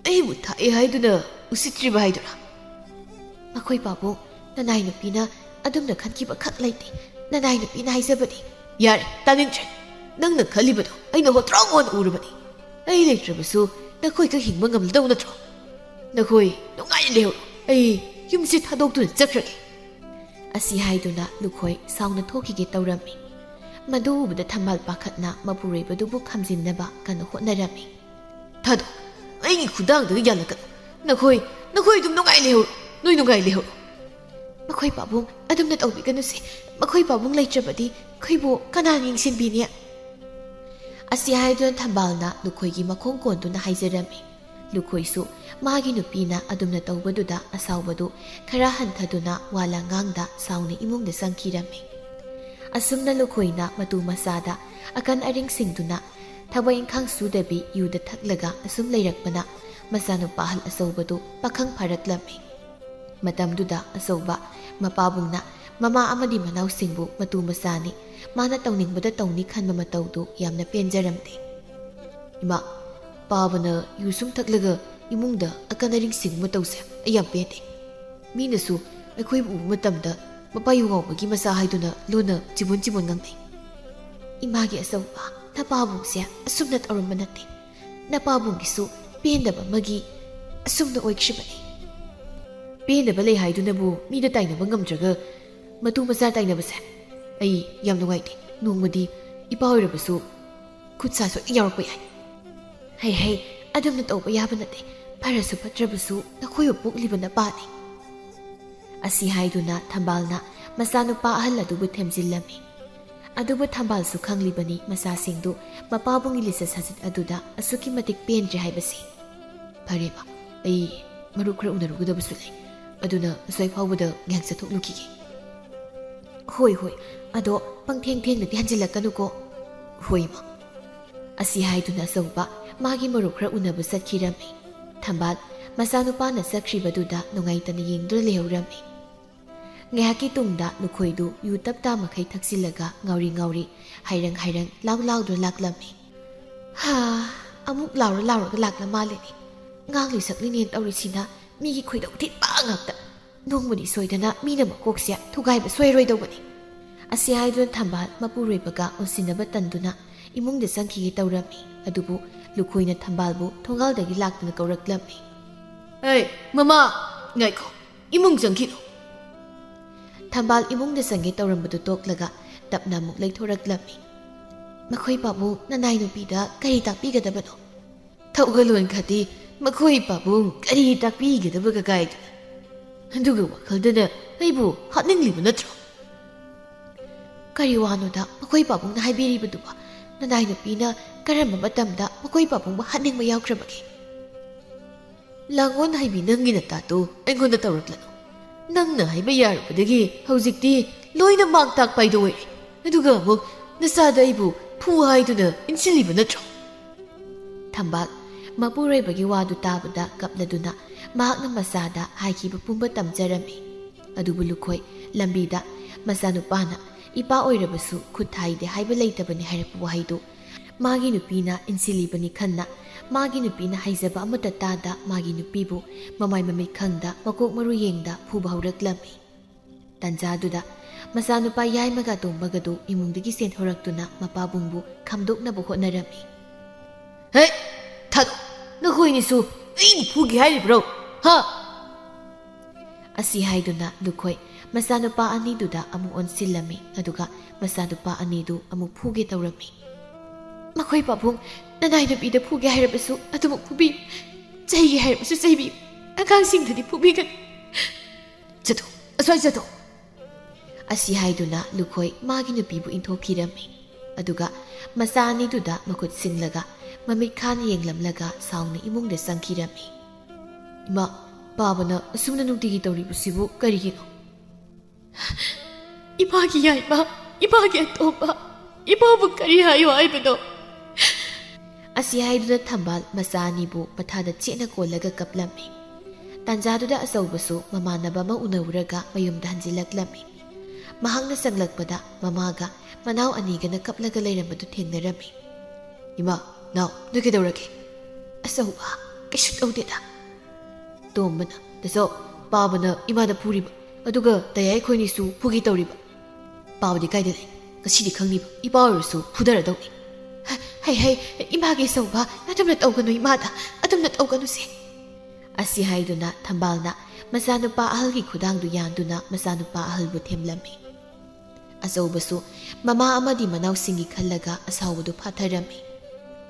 ꯑꯩꯕꯨ ꯊꯥꯛꯑꯦ ꯍꯥꯏꯗꯨꯅ ꯎꯁꯤꯠꯇ꯭ꯔꯤꯕ ꯍꯥꯏꯗꯨꯔꯥ?" "ꯃꯈꯣꯏ ꯄꯥꯕꯨꯡ, ꯅꯅꯥꯏ ꯅꯨꯄꯤꯅ ꯑꯗꯨꯝꯅ ꯈꯟꯈꯤꯕ ꯈꯛ ꯂꯩꯇꯦ꯫ ꯅꯅꯥꯏ ꯅꯨꯄꯤꯅ ꯍꯥꯏꯖꯕꯗꯤ"꯫ "ꯌꯥꯔꯦ, ꯇꯥꯅꯤꯡꯗ꯭ꯔꯦ꯫ ꯅꯪꯅ ꯈꯜꯂꯤꯕꯗꯣ ꯑꯩꯅ ꯍꯣꯇ꯭ꯔꯣꯡ ꯑꯣꯟ ꯎꯔꯕꯅꯤ꯫ ꯑꯩ ꯂꯩꯇ꯭ꯔꯕꯁꯨ ꯅꯈꯣꯏ ꯈꯛ ꯍꯤꯡꯕ ꯉꯝꯂꯗꯧ ꯅꯠꯇ꯭ꯔꯣ? ꯅꯈꯣꯏ ꯅꯨꯡꯉꯥꯏꯅ ꯂꯩꯍꯧꯔꯣ꯫ ꯑꯩ ꯌꯨꯝꯁꯤ ꯊꯥꯗꯣꯛꯇꯨꯅ ꯆꯠꯈ꯭ꯔꯒꯦ"꯫ ꯑꯁꯤ ꯍꯥꯏꯗꯨꯅ ꯂꯨꯈꯣꯏ ꯁꯥꯎꯅ ꯊꯣꯛꯈꯤꯒꯦ ꯇꯧꯔꯝꯃꯤ꯫ ꯃꯗꯨ ꯎꯕꯗ ꯊꯝꯕꯥꯜ ꯄꯥꯈꯠꯅ ꯃꯄꯨꯔꯣꯏꯕꯗꯨꯕꯨ ꯈꯥꯝꯖꯤꯟꯅꯕ ꯀꯟꯅ ꯍꯣꯠꯅꯔꯝꯃꯤ꯫ "ꯊꯥꯗꯣꯛ, ꯑꯩꯒꯤ ꯈꯨꯗꯥꯡꯗꯒꯤ ꯌꯥꯜꯂꯛꯀꯅꯨ꯫ ꯅꯈꯣꯏ, ꯅꯈꯣꯏ ꯑꯗꯨꯝ ꯅꯨꯡꯉꯥꯏ ꯂꯩꯍꯧꯔꯣ꯫ ꯅꯣꯏ ꯅꯨꯡꯉꯥꯏ ꯂꯩꯍꯧꯔꯣ"꯫ "ꯃꯈꯣꯏ ꯄꯥꯕꯨꯡ ꯑꯗꯨꯝꯅ ꯇꯧꯕꯤꯒꯅꯨꯁꯦ꯫ ꯃꯈꯣꯏ ꯄꯥꯕꯨꯡ ꯂꯩꯇ꯭ꯔꯕꯗꯤ ꯑꯩꯈꯣꯏꯕꯨ ꯀꯅꯥꯅ ꯌꯦꯡꯁꯤꯟꯕꯤꯅꯤ?" ꯑꯁꯤ ꯍꯥꯏꯗꯨꯅ ꯊꯝꯕꯥꯜꯅ ꯂꯨꯈꯣꯏꯒꯤ ꯃꯈꯣꯡ ꯀꯣꯟꯗꯨꯅ ꯍꯥꯏꯖꯔꯝꯃꯤ꯫ ꯂꯨꯈꯣꯏꯁꯨ ꯃꯥꯒꯤ ꯅꯨꯄꯤꯅ ꯑꯗꯨꯝꯅ ꯇꯧꯕꯗꯨꯗ ꯑꯁꯥꯎꯕꯗꯨ ꯈꯔ ꯍꯟꯊꯗꯨꯅ ꯋꯥ ꯂꯥꯡꯉꯥꯡꯗ ꯁꯥꯎꯅ ꯏꯃꯨꯡꯗ ꯆꯪꯈꯤꯔꯝꯃꯤ꯫ ꯑꯁꯨꯝꯅ ꯂꯨꯈꯣꯏꯅ ꯃꯇꯨ ꯃꯆꯥꯗ ꯑꯀꯟ ꯑꯔꯤꯡꯁꯤꯡꯗꯨꯅ ꯊꯕꯛ ꯏꯪꯈꯥꯡ ꯁꯨꯗꯕꯤ ꯌꯨꯗ ꯊꯛꯂꯒ ꯑꯁꯨꯝ ꯂꯩꯔꯛꯄꯅ ꯃꯆꯥꯅꯨꯄꯥ ꯑꯍꯜ ꯑꯆꯧꯕꯗꯨ ꯄꯥꯈꯪ ꯐꯥꯔꯛꯂꯝꯃꯤ꯫ ꯃꯇꯝꯗꯨꯗ ꯑꯆꯧꯕ ꯃꯄꯥꯕꯨꯡꯅ ꯃꯃꯥ ꯑꯃꯗꯤ ꯃꯅꯥꯎꯁꯤꯡꯕꯨ ꯃꯇꯨ ꯃꯆꯥꯅꯤ, ꯃꯥꯅ ꯇꯧꯅꯤꯡꯕꯗ ꯇꯧꯅꯤ ꯈꯟꯕ ꯃꯇꯧꯗꯨ ꯌꯥꯝꯅ ꯄꯦꯟꯖꯔꯝꯗꯦ꯫ "ꯏꯃꯥ, ꯄꯥꯕꯅ ꯌꯨ ꯁꯨꯝ ꯊꯛꯂꯒ ꯏꯃꯨꯡꯗ ꯑꯀꯟ ꯑꯔꯤꯡ ꯁꯤꯡꯕ ꯃꯇꯧꯁꯦ ꯑꯩ ꯌꯥꯝ ꯄꯦꯟꯗꯦ꯫ ꯃꯤꯅꯁꯨ ꯑꯩꯈꯣꯏꯕꯨ ꯎꯕ ꯃꯇꯝꯗ ꯃꯄꯥ ꯌꯨ ꯉꯥꯎꯕꯒꯤ ꯃꯆꯥ ꯍꯥꯏꯗꯨꯅ ꯂꯣꯟꯅ ꯆꯤꯕꯣꯟ ꯆꯤꯕꯣꯟ ꯉꯥꯡꯅꯩ"꯫ "ꯏꯃꯥꯒꯤ ꯑꯆꯧꯕ, ꯅꯄꯥꯕꯨꯡꯁꯦ ꯑꯁꯨꯝꯅ ꯇꯧꯔꯝꯕ ꯅꯠꯇꯦ꯫ ꯅꯄꯥꯕꯨꯡꯒꯤꯁꯨ ꯄꯦꯟꯗꯕ ꯑꯃꯒꯤ ꯑꯁꯨꯝꯅ ꯑꯣꯏꯈꯤꯕꯅꯤ꯫" "ꯄꯦꯟꯗꯕ ꯂꯩ ꯍꯥꯏꯗꯨꯅꯕꯨ ꯃꯤꯗ ꯇꯥꯏꯅꯕ ꯉꯝꯗ꯭ꯔꯒ ꯃꯇꯨ ꯃꯆꯥ ꯇꯥꯏꯅꯕꯁꯦ ꯑꯩ ꯌꯥꯝ ꯅꯨꯡꯉꯥꯏꯇꯦ꯫ ꯅꯣꯡꯃꯗꯤ ꯏꯄꯥ ꯑꯣꯏꯔꯕꯁꯨ ꯈꯨꯠ ꯁꯥ ꯁꯣꯏꯗꯅ ꯌꯥꯎꯔꯛꯄ ꯌꯥꯏ꯫" "ꯍꯩ ꯍꯩ, ꯑꯗꯨꯝꯅ ꯇꯧꯕ ꯌꯥꯕ ꯅꯠꯇꯦ꯫ ꯐꯔꯁꯨ ꯐꯠꯇ꯭ꯔꯕꯁꯨ ꯅꯈꯣꯏꯕꯨ ꯄꯣꯛꯂꯤꯕ ꯅꯄꯥꯅꯤ꯫" ꯑꯁꯤ ꯍꯥꯏꯗꯨꯅ ꯊꯝꯕꯥꯜꯅ ꯃꯆꯥꯅꯨꯄꯥ ꯑꯍꯜ ꯑꯗꯨꯕꯨ ꯊꯦꯝꯖꯤꯜꯂꯝꯃꯤ꯫ ꯑꯗꯨꯕꯨ ꯊꯝꯕꯥꯜꯁꯨ ꯈꯪꯂꯤꯕꯅꯤ ꯃꯆꯥꯁꯤꯡꯗꯨ ꯃꯄꯥꯕꯨꯡꯒꯤ ꯂꯤꯆꯠ ꯁꯥꯖꯠ ꯑꯗꯨꯗ ꯑꯁꯨꯛꯀꯤ ꯃꯇꯤꯛ ꯄꯦꯟꯗ꯭ꯔꯦ ꯍꯥꯏꯕꯁꯤ꯫ "ꯐꯔꯦꯕ, ꯑꯩ ꯃꯔꯨꯞ ꯈꯔ ꯎꯅꯔꯨꯒꯗꯕꯁꯨ ꯂꯩ꯫ ꯑꯗꯨꯅ ꯑꯁ꯭ꯋꯥꯏ ꯐꯥꯎꯕꯗ ꯉꯥꯏꯍꯥꯛ ꯆꯠꯊꯣꯛꯂꯨꯈꯤꯒꯦ꯫" "ꯍꯣꯏ ꯍꯣꯏ, ꯑꯗꯣ ꯄꯪꯊꯦꯡ ꯊꯦꯡꯅꯗꯤ ꯍꯟꯖꯤꯜꯂꯛꯀꯅꯨꯀꯣ꯫" "ꯍꯣꯏ ꯏꯃꯥ꯫" ꯑꯁꯤ ꯍꯥꯏꯗꯨꯅ ꯑꯆꯧꯕ ꯃꯥꯒꯤ ꯃꯔꯨꯞ ꯈꯔ ꯎꯅꯕ ꯆꯠꯈꯤꯔꯝꯃꯤ꯫ ꯊꯝꯕꯥꯜ ꯃꯆꯥꯅꯨꯄꯥꯅ ꯆꯠꯈ꯭ꯔꯤꯕꯗꯨꯗ ꯅꯨꯡꯉꯥꯏꯇꯅ ꯌꯦꯡꯗꯨꯅ ꯂꯩꯍꯧꯔꯝꯃꯤ꯫ ꯉꯥꯏꯍꯥꯛꯀꯤ ꯇꯨꯡꯗ ꯂꯨꯈꯣꯏꯗꯨ ꯌꯨ ꯇꯞ ꯇꯥ ꯃꯈꯩ ꯊꯛꯆꯤꯜꯂꯒ ꯉꯥꯎꯔꯤ ꯉꯥꯎꯔꯤ, ꯍꯥꯏꯔꯪ ꯍꯥꯏꯔꯪ ꯂꯥꯎ ꯂꯥꯎꯗꯨꯅ ꯂꯥꯛꯂꯝꯃꯤ꯫ "ꯍꯥ, ꯑꯃꯨꯛ ꯂꯥꯎꯔ ꯂꯥꯎꯔꯒ ꯂꯥꯛꯂ ꯃꯥꯜꯂꯦꯅꯦ꯫ ꯉꯥꯡꯂꯤ ꯁꯛꯂꯤꯅꯦꯅ ꯇꯧꯔꯤꯁꯤꯅ ꯃꯤꯒꯤ ꯈꯣꯏꯗꯧ ꯊꯤꯠꯄ ꯉꯥꯛꯇ꯫ ꯅꯣꯡꯃꯗꯤ ꯁꯣꯏꯗꯅ ꯃꯤꯅ ꯃꯀꯣꯛꯁꯦ ꯊꯨꯒꯥꯏꯕ ꯁꯣꯏꯔꯣꯏꯗꯧꯕꯅꯤ꯫" ꯑꯁꯤ ꯍꯥꯏꯗꯨꯅ ꯊꯝꯕꯥꯜ ꯃꯄꯨꯔꯣꯏꯕꯒ ꯎꯟꯁꯤꯟꯅꯕ ꯇꯟꯗꯨꯅ ꯏꯃꯨꯡꯗ ꯆꯪꯈꯤꯒꯦ ꯇꯧꯔꯝꯃꯤ꯫ ꯑꯗꯨꯕꯨ ꯂꯨꯈꯣꯏꯅ ꯊꯝꯕꯥꯜꯕꯨ ꯊꯣꯡꯒꯥꯜꯗꯒꯤ ꯂꯥꯛꯇꯨꯅ ꯀꯧꯔꯛꯂꯝꯃꯤ꯫ "ꯑꯩ, ꯃꯃꯥ, ꯉꯥꯏꯈꯣ, ꯏꯃꯨꯡ ꯆꯪꯈꯤꯅꯨ꯫" ꯊꯝꯕꯥꯜ ꯏꯃꯨꯡꯗ ꯆꯪꯒꯦ ꯇꯧꯔꯝꯕꯗꯨ ꯇꯣꯛꯂꯒ ꯇꯞꯅ ꯑꯃꯨꯛ ꯂꯩꯊꯣꯔꯛꯂꯝꯃꯤ꯫ "ꯃꯈꯣꯏ ꯄꯥꯕꯨꯡ ꯅꯅꯥꯏ ꯅꯨꯄꯤꯗ ꯀꯔꯤ ꯇꯥꯛꯄꯤꯒꯗꯕꯅꯣ?" "ꯊꯧꯒꯜꯂꯣꯟ ꯈꯗꯤ ꯃꯈꯣꯏ ꯄꯥꯕꯨꯡ ꯀꯔꯤ ꯇꯥꯛꯄꯤꯒꯗꯕꯒ ꯀꯥꯏꯗꯅ? ꯑꯗꯨꯒ ꯋꯥꯈꯜꯗꯅ ꯑꯩꯕꯨ ꯍꯥꯠꯅꯤꯡꯂꯤꯕ ꯅꯠꯇ꯭ꯔꯣ?" "ꯀꯔꯤ ꯋꯥꯅꯣꯗ ꯃꯈꯣꯏ ꯄꯥꯕꯨꯡꯅ ꯍꯥꯏꯕꯤꯔꯤꯕꯗꯨꯕꯣ? ꯅꯅꯥꯏ ꯅꯨꯄꯤꯅ ꯀꯔꯝꯕ ꯃꯇꯝꯗ ꯃꯈꯣꯏ ꯄꯥꯕꯨꯡꯕꯨ ꯍꯥꯠꯅꯤꯡꯕ ꯌꯥꯎꯈ꯭ꯔꯕꯒꯦ?" "ꯂꯥꯡꯒꯣꯟ ꯍꯩꯕꯤ, ꯅꯪꯒꯤ ꯅꯇꯥꯗꯣ ꯑꯩꯉꯣꯟꯗ ꯇꯧꯔꯛꯂꯅꯨ꯫ ꯅꯪꯅ ꯍꯥꯏꯕ ꯌꯥꯔꯨꯕꯗꯒꯤ ꯍꯧꯖꯤꯛꯇꯤ ꯂꯣꯏꯅ ꯃꯥꯡ ꯇꯥꯛꯄ ꯍꯥꯏꯗꯣ ꯑꯣꯏꯔꯦ꯫ ꯑꯗꯨꯒ ꯑꯃꯨꯛ ꯅꯆꯥꯗ ꯑꯩꯕꯨ ꯐꯨ ꯍꯥꯏꯗꯨꯅ ꯏꯟꯁꯤꯜꯂꯤꯕ ꯅꯠꯇ꯭ꯔꯣ?" ꯊꯝꯕꯥꯜ ꯃꯄꯨꯔꯣꯏꯕꯒꯤ ꯋꯥꯗꯨ ꯇꯥꯕꯗ ꯀꯞꯂꯗꯨꯅ ꯃꯍꯥꯛꯅ ꯃꯆꯥꯗ ꯍꯥꯏꯈꯤꯕ ꯄꯨꯝꯕ ꯇꯝꯖꯔꯝꯃꯤ꯫ ꯑꯗꯨꯕꯨ ꯂꯨꯈꯣꯏ ꯂꯝꯕꯤꯗ ꯃꯆꯥꯅꯨꯄꯥꯅ "ꯏꯄꯥ ꯑꯣꯏꯔꯕꯁꯨ ꯈꯨꯠ ꯊꯥꯏꯗꯦ" ꯍꯥꯏꯕ ꯂꯩꯇꯕꯅꯤ ꯍꯥꯏꯔꯛꯄ ꯋꯥꯍꯩꯗꯨ ꯃꯥꯒꯤ ꯅꯨꯄꯤꯅ ꯏꯟꯁꯤꯜꯂꯤꯕꯅꯤ ꯈꯟꯅ, ꯃꯥꯒꯤ ꯅꯨꯄꯤꯅ ꯍꯥꯏꯖꯕ ꯑꯃꯠꯇ ꯇꯥꯗ ꯃꯥꯒꯤ ꯅꯨꯄꯤꯕꯨ ꯃꯃꯥꯏ ꯃꯃꯤꯠ ꯈꯪꯗ, ꯃꯀꯣꯛ ꯃꯔꯨ ꯌꯦꯡꯗ ꯐꯨꯕ ꯍꯧꯔꯛꯂꯝꯃꯤ꯫ ꯇꯟꯖꯥꯗꯨꯗ ꯃꯆꯥꯅꯨꯄꯥ ꯌꯥꯏꯃꯒ ꯇꯣꯝꯕꯒꯗꯨ ꯏꯃꯨꯡꯗꯒꯤ ꯆꯦꯟꯊꯣꯔꯛꯇꯨꯅ ꯃꯄꯥꯕꯨꯡꯕꯨ ꯈꯥꯝꯗꯣꯛꯅꯕ ꯍꯣꯠꯅꯔꯝꯃꯤ꯫ "ꯍꯦ, ꯊꯥꯗꯣꯛ! ꯅꯈꯣꯏꯅꯤꯁꯨ ꯑꯩꯕꯨ ꯐꯨꯒꯦ ꯍꯥꯏꯔꯤꯕ꯭ꯔꯣ? ꯍꯥ?" ꯑꯁꯤ ꯍꯥꯏꯗꯨꯅ ꯂꯨꯈꯣꯏ ꯃꯆꯥꯅꯨꯄꯥ ꯑꯅꯤꯗꯨꯗ ꯑꯃꯨꯛ ꯑꯣꯟꯁꯤꯜꯂꯝꯃꯤ, ꯑꯗꯨꯒ ꯃꯆꯥꯅꯨꯄꯥ ꯑꯅꯤꯗꯨ ꯑꯃꯨꯛ ꯐꯨꯒꯦ ꯇꯧꯔꯝꯃꯤ꯫ "ꯃꯈꯣꯏ ꯄꯥꯕꯨꯡ, ꯅꯅꯥꯏ ꯅꯨꯄꯤꯗ ꯐꯨꯒꯦ ꯍꯥꯏꯔꯕꯁꯨ ꯑꯗꯨꯃꯛ ꯐꯨꯕꯤꯌꯨ, ꯆꯩꯒꯦ ꯍꯥꯏꯔꯕꯁꯨ ꯆꯩꯕꯤꯌꯨ, ꯑꯉꯥꯡꯁꯤꯡꯗꯗꯤ ꯐꯨꯕꯤꯒꯅꯨ꯫ ꯆꯠꯊꯣꯛ, ꯑꯁ꯭ꯋꯥꯏ ꯆꯠꯊꯣꯛ!" ꯑꯁꯤ ꯍꯥꯏꯗꯨꯅ ꯂꯨꯈꯣꯏ ꯃꯥꯒꯤ ꯅꯨꯄꯤꯕꯨ ꯏꯟꯊꯣꯛꯈꯤꯔꯝꯃꯤ꯫ ꯑꯗꯨꯒ ꯃꯆꯥ ꯑꯅꯤꯗꯨꯗ ꯃꯈꯨꯠ ꯁꯤꯡꯂꯒ ꯃꯃꯤꯠ ꯈꯥꯅ ꯌꯦꯡꯂꯝꯂꯒ ꯁꯥꯎꯅ ꯏꯃꯨꯡꯗ ꯆꯪꯈꯤꯔꯝꯃꯤ꯫ "ꯏꯃꯥ, ꯄꯥꯕꯅ ꯑꯁꯨꯝꯅ ꯅꯨꯡꯇꯤꯒꯤ ꯇꯧꯔꯤꯕꯁꯤꯕꯨ ꯀꯔꯤꯒꯤꯅꯣ?" "ꯏꯃꯥꯒꯤ ꯌꯥꯏꯃ, ꯏꯃꯥꯒꯤ ꯑꯇꯣꯝꯕ, ꯏꯃꯥꯕꯨ ꯀꯔꯤ ꯍꯥꯏꯌꯨ ꯍꯥꯏꯕꯅꯣ?" ꯑꯁꯤ ꯍꯥꯏꯗꯨꯅ ꯊꯝꯕꯥꯜ ꯃꯆꯥ ꯑꯅꯤꯕꯨ ꯃꯊꯥꯗ ꯆꯦꯠꯅ ꯀꯣꯜꯂꯒ ꯀꯞꯂꯝꯃꯤ꯫ ꯇꯥꯟꯖꯥꯗꯨꯗ ꯑꯆꯧꯕꯁꯨ ꯃꯃꯥꯟꯅꯕ ꯑꯃ ꯎꯅꯔꯨꯔꯒ ꯃꯌꯨꯝꯗ ꯍꯟꯖꯤꯜꯂꯛꯂꯝꯃꯤ꯫ ꯃꯍꯥꯛꯅ ꯆꯪꯂꯛꯄꯗ ꯃꯃꯥꯒ ꯃꯅꯥꯎ ꯑꯅꯤꯒꯅ ꯀꯞꯂꯒ ꯂꯩꯔꯝꯕꯗꯨ ꯊꯦꯡꯅꯔꯝꯃꯤ꯫ "ꯏꯃꯥ, ꯅꯥꯎ, ꯅꯣꯏ ꯀꯩꯗꯧꯔꯒꯦ?" "ꯑꯆꯧꯕ, ꯀꯩꯁꯨ ꯇꯧꯗꯦꯗ꯫" ꯇꯣꯝꯕꯅ, "ꯇꯥꯆꯧ, ꯄꯥꯕꯅ ꯏꯃꯥꯗ ꯐꯨꯔꯤꯕ, ꯑꯗꯨꯒ ꯇꯌꯥꯏ ꯑꯩꯈꯣꯏꯅꯤꯁꯨ ꯐꯨꯒꯦ ꯇꯧꯔꯤꯕ꯫ ꯄꯥꯕꯗꯤ ꯀꯥꯏꯗ ꯂꯩ? ꯉꯁꯤꯗꯤ ꯈꯪꯅꯤꯕ, ꯏꯄꯥ ꯑꯣꯏꯔꯁꯨ ꯐꯨꯗꯔꯗꯧꯅꯤ꯫" "ꯍꯩ, ꯍꯩ, ꯏꯃꯥꯒꯤ ꯑꯆꯧꯕ, ꯑꯗꯨꯝꯅ ꯇꯧꯒꯅꯨ ꯏꯃꯥꯗ, ꯑꯗꯨꯝꯅ ꯇꯧꯒꯅꯨꯁꯦ꯫" ꯑꯁꯤ ꯍꯥꯏꯗꯨꯅ ꯊꯝꯕꯥꯜꯅ ꯃꯆꯥꯅꯨꯄꯥ ꯑꯍꯜꯒꯤ ꯈꯨꯗꯥꯡꯗꯨ ꯌꯥꯟꯗꯨꯅ ꯃꯆꯥꯅꯨꯄꯥ ꯑꯍꯜꯕꯨ ꯊꯦꯝꯂꯝꯃꯤ꯫ ꯑꯆꯧꯕꯁꯨ ꯃꯃꯥ ꯑꯃꯗꯤ ꯃꯅꯥꯎꯁꯤꯡꯒꯤ ꯈꯜꯂꯒ ꯑꯁꯥꯎꯕꯗꯨ ꯐꯥꯊꯔꯝꯃꯤ꯫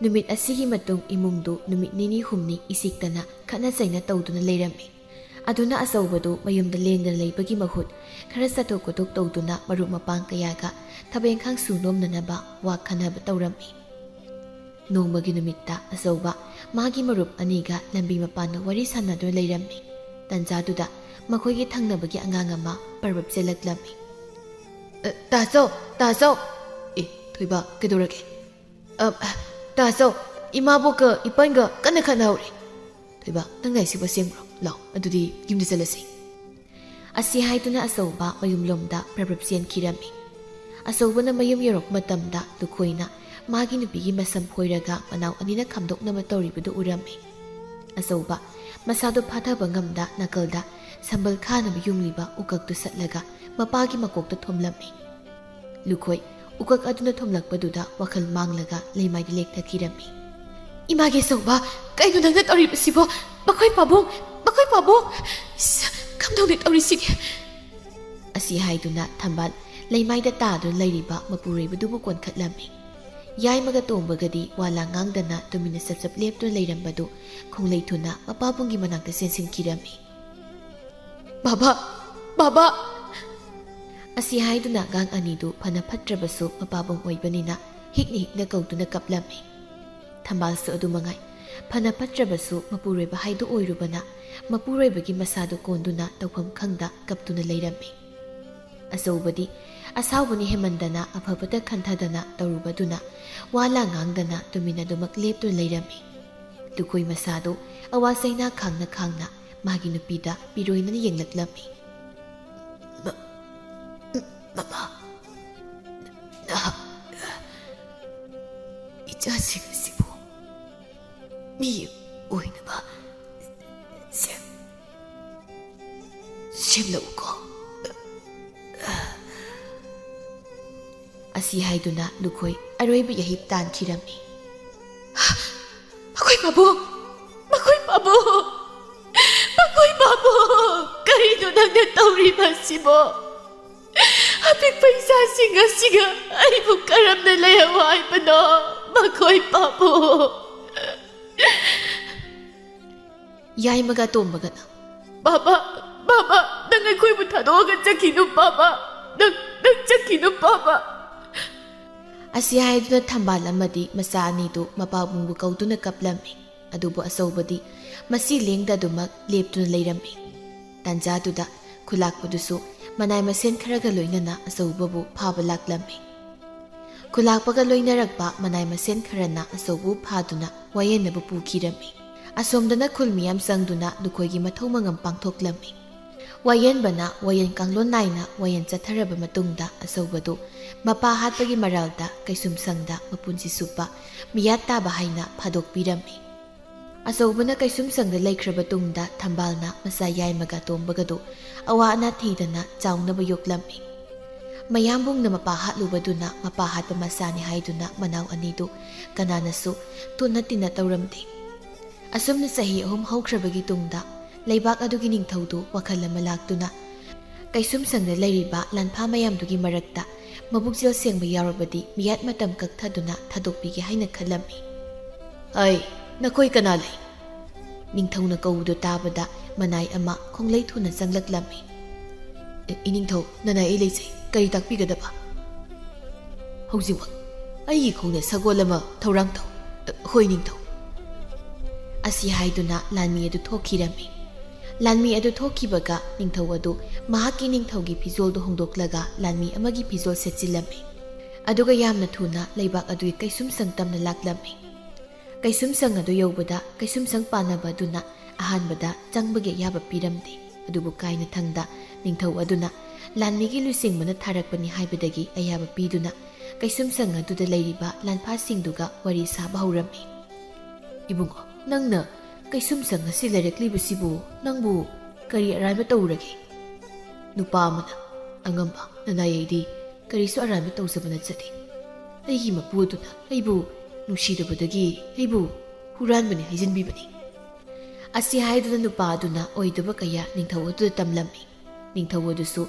ꯅꯨꯃꯤꯠ ꯑꯁꯤꯒꯤ ꯃꯇꯨꯡ ꯏꯃꯨꯡꯗꯨ ꯅꯨꯃꯤꯠ ꯅꯤꯅꯤ ꯍꯨꯝꯅꯤ ꯏꯆꯤꯛꯇꯅ ꯈꯠꯅ ꯆꯩꯅ ꯇꯧꯗꯨꯅ ꯂꯩꯔꯝꯃꯤ꯫ ꯑꯗꯨꯅ ꯑꯆꯧꯕꯗꯨ ꯃꯌꯨꯝꯗ ꯂꯦꯡꯗꯅ ꯂꯩꯕꯒꯤ ꯃꯍꯨꯠ ꯈꯔ ꯆꯠꯊꯣꯛ ꯈꯣꯠꯇꯣꯛ ꯇꯧꯗꯨꯅ ꯃꯔꯨꯞ ꯃꯄꯥꯡ ꯀꯌꯥꯒ ꯊꯕꯛ ꯏꯪꯈꯥꯡ ꯁꯨ ꯅꯣꯝꯅꯅꯕ ꯋꯥ ꯈꯟꯅꯕ ꯇꯧꯔꯝꯃꯤ꯫ ꯅꯣꯡꯃꯒꯤ ꯅꯨꯃꯤꯠꯇ ꯑꯆꯧꯕ ꯃꯥꯒꯤ ꯃꯔꯨꯞ ꯑꯅꯤꯒ ꯂꯝꯕꯤ ꯃꯄꯥꯟꯗ ꯋꯥꯔꯤ ꯁꯥꯟꯅꯗꯨꯅ ꯂꯩꯔꯝꯃꯤ꯫ ꯇꯟꯖꯥꯗꯨꯗ ꯃꯈꯣꯏꯒꯤ ꯊꯪꯅꯕꯒꯤ ꯑꯉꯥꯡ ꯑꯃ ꯄꯔꯕꯞ ꯆꯦꯜꯂꯛꯂꯝꯃꯤ꯫ "ꯑ, ꯇꯥꯆꯧ, ꯇꯥꯆꯧ!" "ꯑꯦ, ꯊꯣꯏꯕ, ꯀꯩꯗꯧꯔꯒꯦ?" "ꯑ, ꯇꯥꯆꯧ, ꯏꯃꯥꯕꯣꯛꯀ ꯏꯄꯟꯒ ꯀꯟꯅ ꯈꯠꯅꯍꯧꯔꯤ꯫" "ꯊꯣꯏꯕ, ꯅꯪ ꯂꯥꯏꯔꯤꯛꯁꯤꯕꯨ ꯑꯁꯦꯡꯕ꯭ꯔꯣ? ꯂꯥꯎ, ꯑꯗꯨꯗꯤ ꯌꯨꯝꯗ ꯆꯠꯂꯁꯤ꯫" ꯑꯁꯤ ꯍꯥꯏꯗꯨꯅ ꯑꯆꯧꯕ ꯃꯌꯨꯝꯂꯣꯝꯗ ꯄ꯭ꯔꯞ ꯄ꯭ꯔꯞ ꯆꯦꯟꯈꯤꯔꯝꯃꯤ꯫ ꯑꯆꯧꯕꯅ ꯃꯌꯨꯝ ꯌꯧꯔꯛꯄ ꯃꯇꯝꯗ ꯂꯨꯈꯣꯏꯅ ꯃꯥꯒꯤ ꯅꯨꯄꯤꯒꯤ ꯃꯁꯝ ꯐꯣꯏꯔꯒ ꯃꯅꯥꯎ ꯑꯅꯤꯅ ꯈꯥꯝꯗꯣꯛꯅꯕ ꯇꯧꯔꯤꯕꯗꯨ ꯎꯔꯝꯃꯤ꯫ ꯑꯆꯧꯕ ꯃꯁꯥꯗꯨ ꯐꯥꯊꯕ ꯉꯝꯗ ꯅꯥꯀꯜꯗ ꯁꯝꯕꯜ ꯈꯥꯅꯕ ꯌꯨꯡꯂꯤꯕ ꯎꯀꯛꯇꯨ ꯁꯠꯂꯒ ꯃꯄꯥꯒꯤ ꯃꯀꯣꯛꯇ ꯊꯣꯝꯂꯝꯃꯤ꯫ ꯂꯨꯈꯣꯏ ꯎꯀꯛ ꯑꯗꯨꯅ ꯊꯣꯝꯂꯛꯄꯗꯨꯗ ꯋꯥꯈꯜ ꯃꯥꯡꯂꯒ ꯂꯩꯃꯥꯏꯗ ꯂꯦꯛꯊꯈꯤꯔꯝꯃꯤ꯫ "ꯏꯃꯥꯒꯤ ꯑꯆꯧꯕ, ꯀꯩꯅꯣ ꯅꯪꯅ ꯇꯧꯔꯤꯕꯁꯤꯕꯣ? ꯃꯈꯣꯏ ꯄꯥꯕꯨꯡ, ꯃꯈꯣꯏ ꯄꯥꯕꯨꯡ! ꯏꯁ, ꯀꯝꯗꯧꯅ ꯇꯧꯔꯤꯁꯤꯒꯦ?" ꯑꯁꯤ ꯍꯥꯏꯗꯨꯅ ꯊꯝꯕꯥꯜ ꯂꯩꯃꯥꯏꯗ ꯇꯥꯗꯨꯅ ꯂꯩꯔꯤꯕ ꯃꯄꯨꯔꯣꯏꯕꯗꯨꯕꯨ ꯀꯣꯟꯈꯠꯂꯝꯃꯤ꯫ ꯌꯥꯏꯃꯒ ꯇꯣꯝꯕꯒꯗꯤ ꯋꯥ ꯂꯥꯡ ꯉꯥꯡꯗꯅ ꯇꯨꯃꯤꯟꯅ ꯆꯞ ꯆꯞ ꯂꯦꯞꯇꯨꯅ ꯂꯩꯔꯝꯕꯗꯨ ꯈꯣꯡꯂꯩ ꯊꯨꯅ ꯃꯄꯥꯕꯨꯡꯒꯤ ꯃꯅꯥꯛꯇ ꯆꯦꯟꯁꯤꯟꯈꯤꯔꯝꯃꯤ꯫ "ꯕꯥꯕꯥ! ꯕꯥꯕꯥ!" ꯑꯁꯤ ꯍꯥꯏꯗꯨꯅ ꯑꯉꯥꯡ ꯑꯅꯤꯗꯨ ꯐꯅ ꯐꯠꯇ꯭ꯔꯕꯁꯨ ꯃꯄꯥꯕꯨꯡ ꯑꯣꯏꯕꯅꯤꯅ ꯍꯤꯛꯅ ꯍꯤꯛꯅ ꯀꯧꯗꯨꯅ ꯀꯞꯂꯝꯃꯤ꯫ ꯊꯝꯕꯥꯜꯁꯨ ꯑꯗꯨ ꯃꯉꯥꯏ꯫ ꯐꯅ ꯐꯠꯇ꯭ꯔꯕꯁꯨ ꯃꯄꯨꯔꯣꯏꯕ ꯍꯥꯏꯗꯨ ꯑꯣꯏꯔꯨꯕꯅ ꯃꯄꯨꯔꯣꯏꯕꯒꯤ ꯃꯁꯥꯗꯨ ꯀꯣꯟꯗꯨꯅ ꯇꯧꯐꯝ ꯈꯪꯗ ꯀꯞꯇꯨꯅ ꯂꯩꯔꯝꯃꯤ꯫ ꯑꯆꯧꯕꯗꯤ ꯑꯁꯥꯎꯕꯅ ꯍꯦꯟꯃꯟꯗꯅ ꯑꯐꯕꯇ ꯈꯟꯊꯗꯅ ꯇꯧꯔꯨꯕꯗꯨꯅ ꯋꯥ ꯂꯥꯡ ꯉꯥꯡꯗꯅ ꯇꯨꯃꯤꯟ ꯑꯗꯨꯃꯛ ꯂꯦꯞꯇꯨꯅ ꯂꯩꯔꯝꯃꯤ꯫ ꯂꯨꯈꯣꯏ ꯃꯁꯥꯗꯨ ꯑꯋꯥ ꯆꯩꯅꯥ ꯈꯥꯡꯅ ꯈꯥꯡꯅ ꯃꯥꯒꯤ ꯅꯨꯄꯤꯗ ꯄꯤꯔꯣꯏꯅꯅ ꯌꯦꯡꯂꯛꯂꯝꯃꯤ꯫ "ꯃ-, ꯃꯃꯥ, ꯅꯍꯥꯛ ꯏꯆꯥꯁꯤꯡ ꯑꯁꯤꯕꯨ ꯃꯤ ꯑꯣꯏꯅꯕ ꯁꯦꯝ-, ꯁꯦꯝꯂꯛꯎꯀꯣ꯫" ꯑꯁꯤ ꯍꯥꯏꯗꯨꯅ ꯂꯨꯈꯣꯏ ꯑꯔꯣꯏꯕ ꯌꯥꯍꯤꯞ ꯇꯥꯟꯈꯤꯔꯝꯃꯤ꯫ "ꯃꯈꯣꯏ ꯄꯥꯕꯨꯡ! ꯃꯈꯣꯏ ꯄꯥꯕꯨꯡ! ꯃꯈꯣꯏ ꯄꯥꯕꯨꯡ! ꯀꯔꯤꯅꯣ ꯅꯪꯅ ꯇꯧꯔꯤꯕꯁꯤꯕꯣ? ꯑꯄꯤꯛꯄ ꯏꯆꯥꯁꯤꯡ ꯑꯁꯤꯒ ꯑꯩꯕꯨ ꯀꯔꯝꯅ ꯂꯩꯍꯧ ꯍꯥꯏꯕꯅꯣ? ꯃꯈꯣꯏ ꯄꯥꯕꯨꯡ!" ꯌꯥꯏꯃꯒ ꯇꯣꯝꯕꯒꯅ, "ꯕꯥꯕꯥ, ꯕꯥꯕꯥ, ꯅꯪ ꯑꯩꯈꯣꯏꯕꯨ ꯊꯥꯗꯣꯛꯑꯒ ꯆꯠꯈꯤꯅꯨ ꯕꯥꯕꯥ, ꯅꯪ, ꯅꯪ ꯆꯠꯈꯤꯅꯨ ꯕꯥꯕꯥ꯫" ꯑꯁꯤ ꯍꯥꯏꯗꯨꯅ ꯊꯝꯕꯥꯜ ꯑꯃꯗꯤ ꯃꯆꯥ ꯑꯅꯤꯗꯨ ꯃꯄꯥꯕꯨꯡꯕꯨ ꯀꯧꯗꯨꯅ ꯀꯞꯂꯝꯃꯤ꯫ ꯑꯗꯨꯕꯨ ꯑꯆꯧꯕꯗꯤ ꯃꯁꯤ ꯂꯦꯡꯗꯗꯨꯃꯛ ꯂꯦꯞꯇꯨꯅ ꯂꯩꯔꯝꯃꯤ꯫ ꯇꯥꯟꯖꯥꯗꯨꯗ ꯈꯨꯂꯥꯛꯄꯗꯨꯁꯨ ꯃꯅꯥꯏ ꯃꯁꯦꯟ ꯈꯔꯒ ꯂꯣꯏꯅꯅ ꯑꯆꯧꯕꯕꯨ ꯐꯥꯕ ꯂꯥꯛꯂꯝꯃꯤ꯫ ꯈꯨꯂꯥꯛꯄꯒ ꯂꯣꯏꯅꯔꯛꯄ ꯃꯅꯥꯏ ꯃꯁꯦꯟ ꯈꯔꯅ ꯑꯆꯧꯕꯕꯨ ꯐꯥꯗꯨꯅ ꯋꯥꯌꯦꯟꯅꯕ ꯄꯨꯈꯤꯔꯝꯃꯤ꯫ ꯑꯁꯣꯝꯗꯅ ꯈꯨꯜ ꯃꯤꯌꯥꯝ ꯆꯪꯗꯨꯅ ꯂꯨꯈꯣꯏꯒꯤ ꯃꯊꯧ ꯃꯉꯝ ꯄꯥꯡꯊꯣꯛꯂꯝꯃꯤ꯫ ꯋꯥꯌꯦꯟꯕꯅ ꯋꯥꯌꯦꯟ ꯀꯥꯡꯂꯣꯟ ꯅꯥꯏꯅ ꯋꯥꯌꯦꯟ ꯆꯠꯊꯔꯕ ꯃꯇꯨꯡꯗ ꯑꯆꯧꯕꯗꯨ ꯃꯄꯥ ꯍꯥꯠꯄꯒꯤ ꯃꯔꯥꯜꯗ ꯀꯩꯁꯨꯝꯁꯪꯗ ꯃꯄꯨꯟꯁꯤ ꯆꯨꯞꯄ ꯃꯤꯌꯥꯠ ꯇꯥꯕ ꯍꯥꯏꯅ ꯐꯥꯗꯣꯛꯄꯤꯔꯝꯃꯤ꯫ ꯑꯆꯧꯕꯅ ꯀꯩꯁꯨꯝꯁꯪꯗ ꯂꯩꯈ꯭ꯔꯕ ꯇꯨꯡꯗ ꯊꯝꯕꯥꯜꯅ ꯃꯆꯥ ꯌꯥꯏꯃꯒ ꯇꯣꯝꯕꯒꯗꯨ ꯑꯋꯥ ꯑꯅꯥ ꯊꯤꯗꯅ ꯆꯥꯎꯅꯕ ꯌꯣꯛꯂꯝꯃꯤ꯫ ꯃꯌꯥꯝꯕꯨꯡꯅ ꯃꯄꯥ ꯍꯥꯠꯂꯨꯕꯗꯨꯅ ꯃꯄꯥ ꯍꯥꯠꯄ ꯃꯆꯥꯅꯤ ꯍꯥꯏꯗꯨꯅ ꯃꯅꯥꯎ ꯑꯅꯤꯗꯨ ꯀꯅꯥꯅꯁꯨ ꯇꯨꯠꯅ ꯇꯤꯟꯅ ꯇꯧꯔꯝꯗꯦ꯫ ꯑꯁꯨꯝꯅ ꯆꯍꯤ ꯑꯍꯨꯝ ꯍꯧꯈ꯭ꯔꯕꯒꯤ ꯇꯨꯡꯗ ꯂꯩꯕꯥꯛ ꯑꯗꯨꯒꯤ ꯅꯤꯡꯊꯧꯗꯨ ꯋꯥꯈꯜ ꯑꯃ ꯂꯥꯛꯇꯨꯅ ꯀꯩꯁꯨꯝꯁꯪꯗ ꯂꯩꯔꯤꯕ ꯂꯥꯟꯐꯥ ꯃꯌꯥꯝꯗꯨꯒꯤ ꯃꯔꯛꯇ ꯃꯕꯨꯛꯆꯦꯜ ꯁꯦꯡꯕ ꯌꯥꯎꯔꯕꯗꯤ ꯃꯤꯌꯥꯠ ꯃꯇꯝ ꯀꯛꯊꯗꯨꯅ ꯊꯥꯗꯣꯛꯄꯤꯒꯦ ꯍꯥꯏꯅ ꯈꯜꯂꯝꯃꯤ꯫ "ꯑꯩ, ꯅꯈꯣꯏ ꯀꯅꯥ ꯂꯩ?" ꯅꯤꯡꯊꯧꯅ ꯀꯧꯕꯗꯨ ꯇꯥꯕꯗ ꯃꯅꯥꯏ ꯑꯃ ꯈꯣꯡꯂꯩ ꯊꯨꯅ ꯆꯪꯂꯛꯂꯝꯃꯤ꯫ "ꯏ-, ꯏꯅꯤꯡꯊꯧ, ꯅꯅꯥꯏ ꯑꯩ ꯂꯩꯖꯩ꯫ ꯀꯔꯤ ꯇꯥꯛꯄꯤꯒꯗꯕ?" "ꯍꯧꯖꯤꯛꯃꯛ ꯑꯩꯒꯤ ꯈꯣꯡꯗ ꯁꯒꯣꯜ ꯑꯃ ꯊꯧꯔꯥꯡ ꯇꯧ꯫" "ꯍꯣꯏ, ꯅꯤꯡꯊꯧ꯫" ꯑꯁꯤ ꯍꯥꯏꯗꯨꯅ ꯂꯥꯟꯃꯤ ꯑꯗꯨ ꯊꯣꯛꯈꯤꯔꯝꯃꯤ꯫ ꯂꯥꯟꯃꯤ ꯑꯗꯨ ꯊꯣꯛꯈꯤꯕꯒ ꯅꯤꯡꯊꯧ ꯑꯗꯨ ꯃꯍꯥꯛꯀꯤ ꯅꯤꯡꯊꯧꯒꯤ ꯐꯤꯖꯣꯜꯗꯨ ꯍꯣꯡꯗꯣꯛꯂꯒ ꯂꯥꯟꯃꯤ ꯑꯃꯒꯤ ꯐꯤꯖꯣꯜ ꯁꯦꯠꯆꯤꯜꯂꯝꯃꯤ꯫ ꯑꯗꯨꯒ ꯌꯥꯝꯅ ꯊꯨꯅ ꯂꯩꯕꯥꯛ ꯑꯗꯨꯒꯤ ꯀꯩꯁꯨꯝꯁꯪ ꯇꯝꯅ ꯂꯥꯛꯂꯝꯃꯤ꯫ ꯀꯩꯁꯨꯝꯁꯪ ꯑꯗꯨ ꯌꯧꯕꯗ ꯀꯩꯁꯨꯝꯁꯪ ꯄꯥꯟꯅꯕ ꯑꯗꯨꯅ ꯑꯍꯥꯟꯕꯗ ꯆꯪꯕꯒꯤ ꯑꯌꯥꯕ ꯄꯤꯔꯝꯗꯦ꯫ ꯑꯗꯨꯕꯨ ꯀꯥꯏꯅꯊꯪꯗ ꯅꯤꯡꯊꯧ ꯑꯗꯨꯅ ꯂꯥꯟꯃꯤꯒꯤ ꯂꯨꯆꯤꯡꯕꯅ ꯊꯥꯔꯛꯄꯅꯤ ꯍꯥꯏꯕꯗꯒꯤ ꯑꯌꯥꯕ ꯄꯤꯗꯨꯅ ꯀꯩꯁꯨꯝꯁꯪ ꯑꯗꯨꯗ ꯂꯩꯔꯤꯕ ꯂꯥꯟꯐꯥꯁꯤꯡꯗꯨꯒ ꯋꯥꯔꯤ ꯁꯥꯕ ꯍꯧꯔꯝꯃꯤ꯫ "ꯏꯕꯨꯡꯉꯣ, ꯅꯪꯅ ꯀꯩꯁꯨꯝꯁꯪ ꯑꯁꯤ ꯂꯩꯔꯛꯂꯤꯕꯁꯤꯕꯨ ꯅꯪꯕꯨ ꯀꯔꯤ ꯑꯔꯥꯟꯕ ꯇꯧꯔꯒꯦ?" ꯅꯨꯄꯥ ꯑꯃꯅ, "ꯑꯉꯝꯕ, ꯅꯅꯥꯏ ꯑꯩꯗꯤ ꯀꯔꯤꯁꯨ ꯑꯔꯥꯟꯕ ꯇꯧꯖꯕ ꯅꯠꯆꯗꯦ꯫ ꯑꯩꯒꯤ ꯃꯄꯨ ꯑꯗꯨꯅ ꯑꯩꯕꯨ ꯅꯨꯡꯁꯤꯗꯕꯗꯒꯤ ꯑꯩꯕꯨ ꯍꯨꯔꯥꯟꯕꯅꯤ ꯍꯥꯏꯖꯤꯟꯕꯤꯕꯅꯤ꯫" ꯑꯁꯤ ꯍꯥꯏꯗꯨꯅ ꯅꯨꯄꯥ ꯑꯗꯨꯅ ꯑꯣꯏꯗꯕ ꯀꯌꯥ ꯅꯤꯡꯊꯧ ꯑꯗꯨꯗ ꯇꯝꯂꯝꯃꯤ꯫ ꯅꯤꯡꯊꯧ ꯑꯗꯨꯁꯨ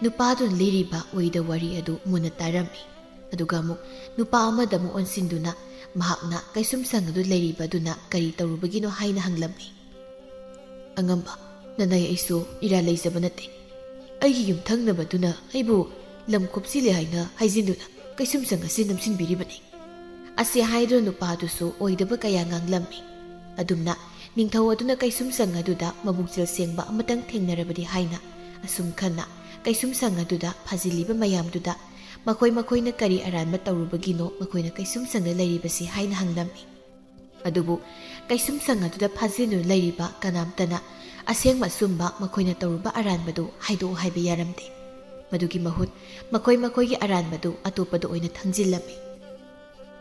ꯅꯨꯄꯥ ꯑꯗꯨꯅ ꯂꯤꯔꯤꯕ ꯑꯣꯏꯗ ꯋꯥꯔꯤ ꯑꯗꯨ ꯃꯨꯟꯅ ꯇꯥꯔꯝꯃꯤ꯫ ꯑꯗꯨꯒ ꯑꯃꯨꯛ ꯅꯨꯄꯥ ꯑꯃꯗ ꯑꯃꯨꯛ ꯑꯣꯟꯁꯤꯟꯗꯨꯅ ꯃꯍꯥꯛꯅ ꯀꯩꯁꯨꯝꯁꯪ ꯑꯗꯨ ꯂꯩꯔꯤꯕ ꯑꯗꯨꯅ ꯀꯔꯤ ꯇꯧꯔꯨꯕꯒꯤꯅꯣ ꯍꯥꯏꯅ ꯍꯪꯂꯝꯃꯤ꯫ "ꯑꯉꯝꯕ, ꯅꯅꯥꯏ ꯑꯩꯁꯨ ꯏꯔꯥ ꯂꯩꯖꯕ ꯅꯠꯇꯦ꯫ ꯑꯩꯒꯤ ꯌꯨꯝꯊꯪꯅꯕꯗꯨꯅ ꯑꯩꯕꯨ ꯂꯝ ꯈꯣꯞꯆꯤꯜꯂꯦ ꯍꯥꯏꯅ ꯍꯥꯏꯖꯤꯟꯗꯨꯅ ꯀꯩꯁꯨꯝꯁꯪ ꯑꯁꯤ ꯅꯝꯁꯤꯟꯕꯤꯔꯤꯕꯅꯤ꯫" ꯑꯁꯤ ꯍꯥꯏꯗꯨꯅ ꯅꯨꯄꯥꯗꯨꯁꯨ ꯑꯣꯏꯗꯕ ꯀꯌꯥ ꯉꯥꯡꯂꯝꯃꯤ꯫ ꯑꯗꯨꯝꯅ ꯅꯤꯡꯊꯧ ꯑꯗꯨꯅ ꯀꯩꯁꯨꯝꯁꯪ ꯑꯗꯨꯗ ꯃꯕꯨꯛꯆꯦꯜ ꯁꯦꯡꯕ ꯑꯃꯇꯪ ꯊꯦꯡꯅꯔꯕꯗꯤ ꯍꯥꯏꯅ ꯑꯁꯨꯝ ꯈꯟꯅ ꯀꯩꯁꯨꯝꯁꯪ ꯑꯗꯨꯗ ꯐꯥꯖꯤꯜꯂꯤꯕ ꯃꯌꯥꯝꯗꯨꯗ ꯃꯈꯣꯏ ꯃꯈꯣꯏꯅ ꯀꯔꯤ ꯑꯔꯥꯟꯕ ꯇꯧꯔꯨꯕꯒꯤꯅꯣ ꯃꯈꯣꯏꯅ ꯀꯩꯁꯨꯝꯁꯪꯗ ꯂꯩꯔꯤꯕꯁꯤ ꯍꯥꯏꯅ ꯍꯪꯂꯝꯃꯤ꯫ ꯑꯗꯨꯕꯨ ꯀꯩꯁꯨꯝꯁꯪ ꯑꯗꯨꯗ ꯐꯥꯖꯤꯟꯗꯨꯅ ꯂꯩꯔꯤꯕ ꯀꯅꯥꯝꯇꯅ ꯑꯁꯦꯡꯕ ꯑꯆꯨꯝꯕ ꯃꯈꯣꯏꯅ ꯇꯧꯔꯨꯕ ꯑꯔꯥꯟꯕꯗꯨ ꯍꯥꯏꯗꯣꯛꯎ ꯍꯥꯏꯕ ꯌꯥꯔꯝꯗꯦ꯫ ꯃꯗꯨꯒꯤ ꯃꯍꯨꯠ ꯃꯈꯣꯏ ꯃꯈꯣꯏꯒꯤ ꯑꯔꯥꯟꯕꯗꯨ ꯑꯇꯣꯞꯄꯗ ꯑꯣꯏꯅ ꯊꯝꯖꯤꯜꯂꯝꯃꯤ꯫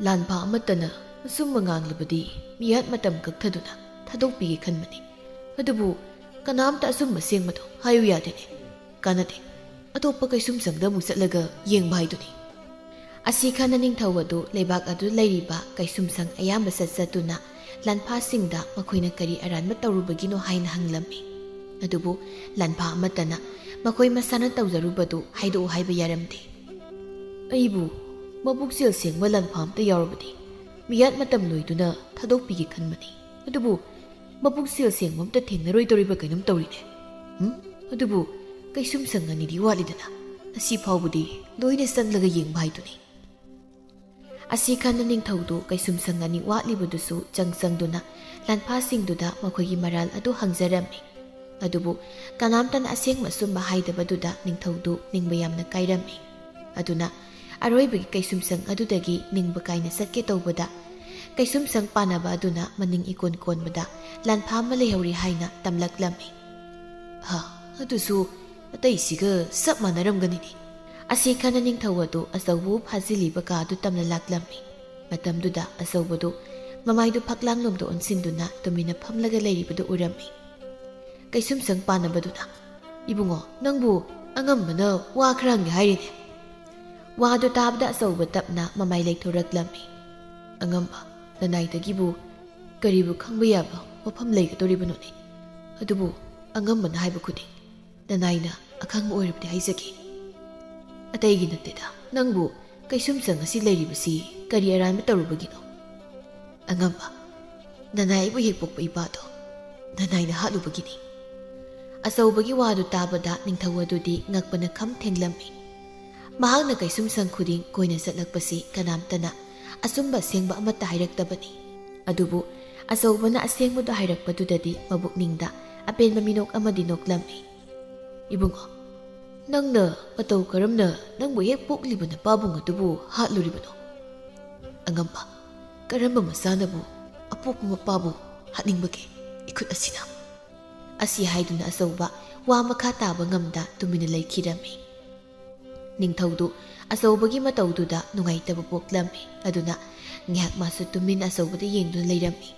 ꯂꯥꯟꯐꯥ ꯑꯃꯠꯇꯅ ꯑꯆꯨꯝꯕ ꯉꯥꯡꯂꯕꯗꯤ ꯃꯤꯌꯥꯠ ꯃꯇꯝ ꯀꯛꯊꯗꯨꯅ ꯊꯥꯗꯣꯛꯄꯤꯒꯦ ꯈꯟꯕꯅꯤ꯫ ꯑꯗꯨꯕꯨ ꯀꯅꯥꯝꯇ ꯑꯆꯨꯝꯕ ꯁꯦꯡꯕꯗꯣ ꯍꯥꯏꯌꯨ ꯌꯥꯗꯦꯅꯦ꯫ ꯀꯥꯟꯅꯗꯦ, ꯑꯇꯣꯞꯄ ꯀꯩꯁꯨꯝꯁꯪꯗ ꯑꯃꯨꯛ ꯆꯠꯂꯒ ꯌꯦꯡꯕ ꯍꯥꯏꯗꯨꯅꯤ꯫ ꯑꯁꯤ ꯈꯟꯅ ꯅꯤꯡꯊꯧ ꯑꯗꯨ ꯂꯩꯕꯥꯛ ꯑꯗꯨꯗ ꯂꯩꯔꯤꯕ ꯀꯩꯁꯨꯝꯁꯪ ꯑꯌꯥꯝꯕ ꯆꯠ ꯆꯠꯇꯨꯅ ꯂꯥꯟꯐꯥꯁꯤꯡꯗ ꯃꯈꯣꯏꯅ ꯀꯔꯤ ꯑꯔꯥꯟꯕ ꯇꯧꯔꯨꯕꯒꯤꯅꯣ ꯍꯥꯏꯅ ꯍꯪꯂꯝꯃꯤ꯫ ꯑꯗꯨꯕꯨ ꯂꯥꯟꯐꯥ ꯑꯃꯠꯇꯅ ꯃꯈꯣꯏ ꯃꯁꯥꯅ ꯇꯧꯖꯔꯨꯕꯗꯨ ꯍꯥꯏꯗꯣꯛꯎ ꯍꯥꯏꯕ ꯌꯥꯔꯝꯗꯦ꯫ ꯑꯩꯕꯨ ꯃꯕꯨꯛꯆꯦꯜ ꯁꯦꯡꯕ ꯂꯥꯟꯐꯥ ꯑꯃꯠꯇ ꯌꯥꯎꯔꯕꯗꯤ ꯃꯤꯌꯥꯠ ꯃꯇꯝ ꯂꯣꯏꯗꯨꯅ ꯊꯥꯗꯣꯛꯄꯤꯒꯦ ꯈꯟꯕꯅꯤ꯫ ꯑꯗꯨꯕꯨ ꯃꯕꯨꯛꯆꯦꯜ ꯁꯦꯡꯕ ꯑꯃꯠꯇ ꯊꯦꯡꯅꯔꯣꯏꯗꯧꯔꯤꯕ ꯀꯩꯅꯣꯝ ꯇꯧꯔꯤꯅꯦ꯫ ꯎꯝ? ꯑꯗꯨꯕꯨ ꯀꯩꯁꯨꯝꯁꯪ ꯑꯅꯤꯗꯤ ꯋꯥꯠꯂꯤꯗꯅ, ꯑꯁꯤ ꯐꯥꯎꯕꯗꯤ ꯂꯣꯏꯅ ꯆꯪꯂꯒ ꯌꯦꯡꯕ ꯍꯥꯏꯗꯨꯅꯤ꯫ ꯑꯁꯤ ꯈꯟꯅ ꯅꯤꯡꯊꯧꯗꯨ ꯀꯩꯁꯨꯝꯁꯪ ꯑꯅꯤ ꯋꯥꯠꯂꯤꯕꯗꯨꯁꯨ ꯆꯪ ꯆꯪꯗꯨꯅ ꯂꯥꯟꯐꯥꯁꯤꯡꯗꯨꯗ ꯃꯈꯣꯏꯒꯤ ꯃꯔꯥꯜ ꯑꯗꯨ ꯍꯪꯖꯔꯝꯃꯤ꯫ ꯑꯗꯨꯕꯨ ꯀꯅꯥꯝꯇꯅ ꯑꯁꯦꯡꯕ ꯑꯆꯨꯝꯕ ꯍꯥꯏꯗꯕꯗꯨꯗ ꯅꯤꯡꯊꯧꯗꯨ ꯅꯤꯡꯕ ꯌꯥꯝꯅ ꯀꯥꯏꯔꯝꯃꯤ꯫ ꯑꯗꯨꯅ ꯑꯔꯣꯏꯕꯒꯤ ꯀꯩꯁꯨꯝꯁꯪ ꯑꯗꯨꯗꯒꯤ ꯅꯤꯡꯕ ꯀꯥꯏꯅ ꯆꯠꯀꯦ ꯇꯧꯕꯗ ꯀꯩꯁꯨꯝꯁꯪ ꯄꯥꯟꯅꯕ ꯑꯗꯨꯅ ꯃꯅꯤꯡ ꯏꯀꯣꯟ ꯀꯣꯟꯕꯗ ꯂꯥꯟꯐꯥ ꯑꯃ ꯂꯩꯍꯧꯔꯤ ꯍꯥꯏꯅ ꯇꯝꯂꯛꯂꯝꯃꯤ꯫ ꯍꯥ, ꯑꯗꯨꯁꯨ ꯑꯇꯩꯁꯤꯒ ꯆꯞ ꯃꯥꯟꯅꯔꯝꯒꯅꯤꯅꯦ꯫ ꯑꯁꯤ ꯈꯟꯅ ꯅꯤꯡꯊꯧ ꯑꯗꯨ ꯑꯆꯧꯕꯕꯨ ꯐꯥꯖꯤꯜꯂꯤꯕ ꯀꯥ ꯑꯗꯨ ꯇꯝꯅ ꯂꯥꯛꯂꯝꯃꯤ꯫ ꯃꯇꯝꯗꯨꯗ ꯑꯆꯧꯕꯗꯨ ꯃꯃꯥꯏꯗꯨ ꯐꯛꯂꯥꯡꯂꯣꯝꯗ ꯑꯣꯟꯁꯤꯟꯗꯨꯅ ꯇꯨꯃꯤꯟꯅ ꯐꯝꯂꯒ ꯂꯩꯔꯤꯕꯗꯨ ꯎꯔꯝꯃꯤ꯫ ꯀꯩꯁꯨꯝꯁꯪ ꯄꯥꯟꯅꯕꯗꯨꯅ, "ꯏꯕꯨꯡꯉꯣ, ꯅꯪꯕꯨ ꯑꯉꯝꯕꯅ ꯋꯥ ꯈꯔ ꯍꯪꯒꯦ ꯍꯥꯏꯔꯤꯅꯦ꯫" ꯋꯥꯗꯨ ꯇꯥꯕꯗ ꯑꯆꯧꯕ ꯇꯞꯅ ꯃꯃꯥꯏ ꯂꯩꯊꯣꯔꯛꯂꯝꯃꯤ꯫ "ꯑꯉꯝꯕ, ꯅꯅꯥꯏꯗꯒꯤꯕꯨ ꯀꯔꯤꯕꯨ ꯈꯪꯕ ꯌꯥꯕ ꯋꯥꯐꯝ ꯂꯩꯒꯗꯧꯔꯤꯕꯅꯣꯅꯦ? ꯑꯗꯨꯕꯨ ꯑꯉꯝꯕꯅ ꯍꯥꯏꯕ ꯈꯨꯗꯤꯡ ꯅꯅꯥꯏꯅ ꯑꯈꯪꯕ ꯑꯣꯏꯔꯕꯗꯤ ꯍꯥꯏꯖꯒꯦ꯫" "ꯑꯇꯩꯒꯤ ꯅꯠꯇꯦꯗ, ꯅꯪꯕꯨ ꯀꯩꯁꯨꯝꯁꯪ ꯑꯁꯤ ꯂꯩꯔꯤꯕꯁꯤ ꯀꯔꯤ ꯑꯔꯥꯟꯕ ꯇꯧꯔꯨꯕꯒꯤꯅꯣ?" "ꯑꯉꯝꯕ, ꯅꯅꯥꯏ ꯑꯩꯕꯨ ꯍꯦꯛ ꯄꯣꯛꯄ ꯏꯄꯥꯗꯣ ꯅꯅꯥꯏꯅ ꯍꯥꯠꯂꯨꯕꯒꯤꯅꯤ꯫" ꯑꯆꯧꯕꯒꯤ ꯋꯥꯗꯨ ꯇꯥꯕꯗ ꯅꯤꯡꯊꯧ ꯑꯗꯨꯗꯤ ꯉꯛꯄꯅ ꯈꯝ ꯊꯦꯡꯂꯝꯃꯤ꯫ ꯃꯍꯥꯛꯅ ꯀꯩꯁꯨꯝꯁꯪ ꯈꯨꯗꯤꯡ ꯀꯣꯏꯅ ꯆꯠꯂꯛꯄꯁꯤ ꯀꯅꯥꯝꯇꯅ ꯑꯆꯨꯝꯕ ꯑꯁꯦꯡꯕ ꯑꯃꯠꯇ ꯍꯥꯏꯔꯛꯇꯕꯅꯤ꯫ ꯑꯗꯨꯕꯨ ꯑꯆꯧꯕꯅ ꯑꯁꯦꯡꯕꯗꯨ ꯍꯥꯏꯔꯛꯄꯗꯨꯗꯗꯤ ꯃꯕꯨꯛꯅꯤꯡꯗ ꯑꯄꯦꯟꯕ ꯃꯤꯅꯣꯛ ꯑꯃꯗꯤ ꯅꯣꯛꯂꯝꯃꯤ꯫ "ꯏꯕꯨꯡꯉꯣ, ꯅꯪꯅ ꯃꯇꯧ ꯀꯔꯝꯅ ꯅꯪꯕꯨ ꯍꯦꯛ ꯄꯣꯛꯂꯤꯕ ꯅꯄꯥꯕꯨꯡ ꯑꯗꯨꯕꯨ ꯍꯥꯠꯂꯨꯔꯤꯕꯅꯣ?" "ꯑꯉꯝꯕ, ꯀꯔꯝꯕ ꯃꯆꯥꯅꯕꯨ ꯑꯄꯣꯛꯄ ꯃꯄꯥꯕꯨ ꯍꯥꯠꯅꯤꯡꯕꯒꯦ ꯏꯈꯨꯠ ꯑꯁꯤꯅ?" ꯑꯁꯤ ꯍꯥꯏꯗꯨꯅ ꯑꯆꯧꯕ ꯋꯥ ꯃꯈꯥ ꯇꯥꯕ ꯉꯝꯗ ꯇꯨꯃꯤꯟꯅ ꯂꯩꯈꯤꯔꯝꯃꯤ꯫ ꯅꯤꯡꯊꯧꯗꯨ ꯑꯆꯧꯕꯒꯤ ꯃꯇꯧꯗꯨꯗ ꯅꯨꯡꯉꯥꯏꯇꯕ ꯄꯣꯛꯂꯝꯃꯤ꯫ ꯑꯗꯨꯅ ꯉꯥꯏꯍꯥꯛ ꯃꯥꯁꯨ ꯇꯨꯃꯤꯟ ꯑꯆꯧꯕꯗ ꯌꯦꯡꯗꯨꯅ ꯂꯩꯔꯝꯃꯤ꯫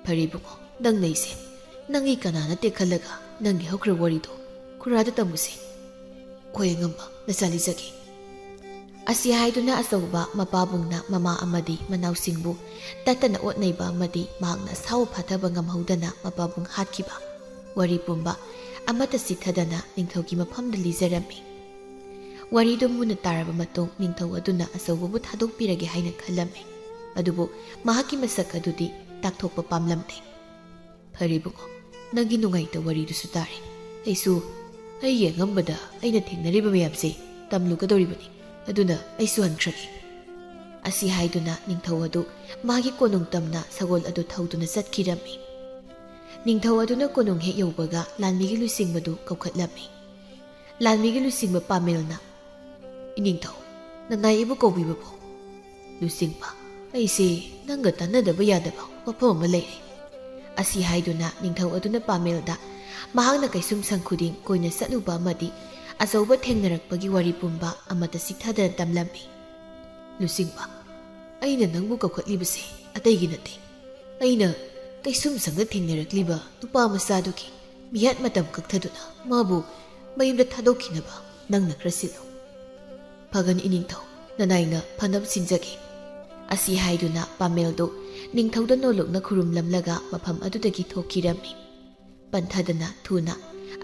"ꯐꯔꯦ ꯏꯕꯨꯡꯉꯣ, ꯅꯪ ꯂꯩꯁꯦ꯫ ꯅꯪꯒꯤ ꯀꯅꯥ ꯅꯠꯇꯦ ꯈꯜꯂꯒ ꯅꯪꯒꯤ ꯍꯧꯈ꯭ꯔ ꯋꯥꯔꯤꯗꯣ ꯈꯨꯔꯥꯗ ꯇꯝꯃꯨꯁꯦ꯫ ꯈꯣꯏ ꯑꯉꯝꯕ, ꯅꯆꯥ ꯂꯤꯖꯒꯦ꯫" ꯑꯁꯤ ꯍꯥꯏꯗꯨꯅ ꯑꯆꯧꯕ ꯃꯄꯥꯕꯨꯡꯅ ꯃꯃꯥ ꯑꯃꯗꯤ ꯃꯅꯥꯎꯁꯤꯡꯕꯨ ꯇꯠꯇꯅ ꯑꯣꯠꯅꯩꯕ ꯑꯃꯗꯤ ꯃꯍꯥꯛꯅ ꯑꯁꯥꯎꯕ ꯐꯥꯊꯕ ꯉꯝꯍꯧꯗꯅ ꯃꯄꯥꯕꯨꯡ ꯍꯥꯠꯈꯤꯕ ꯋꯥꯔꯤ ꯄꯨꯝꯕ ꯑꯃꯠꯇ ꯆꯤꯠꯊꯗꯅ ꯅꯤꯡꯊꯧꯒꯤ ꯃꯐꯝꯗ ꯂꯤꯖꯔꯝꯃꯤ꯫ ꯋꯥꯔꯤꯗꯨ ꯃꯨꯟꯅ ꯇꯥꯔꯕ ꯃꯇꯨꯡ ꯅꯤꯡꯊꯧ ꯑꯗꯨꯅ ꯑꯆꯧꯕꯕꯨ ꯊꯥꯗꯣꯛꯄꯤꯔꯒꯦ ꯍꯥꯏꯅ ꯈꯜꯂꯝꯃꯤ꯫ ꯑꯗꯨꯕꯨ ꯃꯍꯥꯛꯀꯤ ꯃꯁꯛ ꯑꯗꯨꯗꯤ ꯇꯥꯛꯊꯣꯛꯄ ꯄꯥꯝꯂꯝꯗꯦ꯫ "ꯐꯔꯦ ꯏꯕꯨꯡꯉꯣ, ꯅꯪꯒꯤ ꯅꯨꯡꯉꯥꯏꯇ ꯋꯥꯔꯤꯗꯨꯁꯨ ꯇꯥꯔꯦ꯫ ꯑꯩꯁꯨ ꯑꯩꯒꯤ ꯑꯉꯝꯕꯗ ꯑꯩꯅ ꯊꯦꯡꯅꯔꯤꯕ ꯃꯌꯥꯝꯁꯦ ꯇꯝꯂꯨꯒꯗꯧꯔꯤꯕꯅꯤ꯫ ꯑꯗꯨꯅ ꯑꯩꯁꯨ ꯍꯟꯈ꯭ꯔꯒꯦ꯫" ꯑꯁꯤ ꯍꯥꯏꯗꯨꯅ ꯅꯤꯡꯊꯧ ꯑꯗꯨ ꯃꯥꯒꯤ ꯀꯣꯅꯨꯡ ꯇꯝꯅ ꯁꯒꯣꯜ ꯑꯗꯨ ꯊꯧꯗꯨꯅ ꯆꯠꯈꯤꯔꯝꯃꯤ꯫ ꯅꯤꯡꯊꯧ ꯑꯗꯨꯅ ꯀꯣꯅꯨꯡ ꯍꯦꯛ ꯌꯧꯕꯒ ꯂꯥꯟꯃꯤꯒꯤ ꯂꯨꯆꯤꯡꯕꯗꯨ ꯀꯧꯈꯠꯂꯝꯃꯤ꯫ ꯂꯥꯟꯃꯤꯒꯤ ꯂꯨꯆꯤꯡꯕ ꯄꯥꯃꯦꯜꯅ, "ꯏꯅꯤꯡꯊꯧ, ꯅꯅꯥꯏ ꯑꯩꯕꯨ ꯀꯧꯕꯤꯕꯕꯨ?" ꯂꯨꯆꯤꯡꯕ, "ꯑꯩꯁꯦ ꯅꯪꯒ ꯇꯥꯟꯅꯗꯕ ꯌꯥꯗꯕ ꯋꯥꯐꯝ ꯑꯃ ꯂꯩꯔꯦ꯫" ꯑꯁꯤ ꯍꯥꯏꯗꯨꯅ ꯅꯤꯡꯊꯧ ꯑꯗꯨꯅ ꯄꯥꯃꯦꯜꯗ ꯃꯍꯥꯛꯅ ꯀꯩꯁꯨꯝꯁꯪ ꯈꯨꯗꯤꯡ ꯀꯣꯏꯅ ꯆꯠꯂꯨꯕ ꯑꯃꯗꯤ ꯑꯆꯧꯕ ꯊꯦꯡꯅꯔꯛꯄꯒꯤ ꯋꯥꯔꯤ ꯄꯨꯝꯕ ꯑꯃꯠꯇ ꯆꯤꯠꯊꯗꯅ ꯇꯝꯂꯝꯃꯤ꯫ ꯂꯨꯆꯤꯡꯕ, "ꯑꯩꯅ ꯅꯪꯕꯨ ꯀꯧꯈꯠꯂꯤꯕꯁꯦ ꯑꯇꯩꯒꯤ ꯅꯠꯇꯦ꯫ ꯑꯩꯅ ꯀꯩꯁꯨꯝꯁꯪꯗ ꯊꯦꯡꯅꯔꯛꯂꯤꯕ ꯅꯨꯄꯥ ꯃꯆꯥꯗꯨꯒꯤ ꯃꯤꯍꯥꯠ ꯃꯇꯝ ꯀꯛꯊꯗꯨꯅ ꯃꯥꯕꯨ ꯃꯌꯨꯝꯗ ꯊꯥꯗꯣꯛꯈꯤꯅꯕ ꯅꯪꯅ ꯈꯔ ꯁꯤꯜꯂꯨ꯫" "ꯐꯒꯅꯤ ꯏꯅꯤꯡꯊꯧ, ꯅꯅꯥꯏꯅ ꯐꯅꯕ ꯁꯤꯟꯖꯒꯦ꯫" ꯑꯁꯤ ꯍꯥꯏꯗꯨꯅ ꯄꯥꯃꯦꯜꯗꯨ ꯅꯤꯡꯊꯧꯗ ꯅꯣꯂꯨꯛꯅ ꯈꯨꯔꯨꯝꯂꯝꯂꯒ ꯃꯐꯝ ꯑꯗꯨꯗꯒꯤ ꯊꯣꯛꯈꯤꯔꯝꯃꯤ꯫ ꯄꯟꯊꯗꯅ ꯊꯨꯅ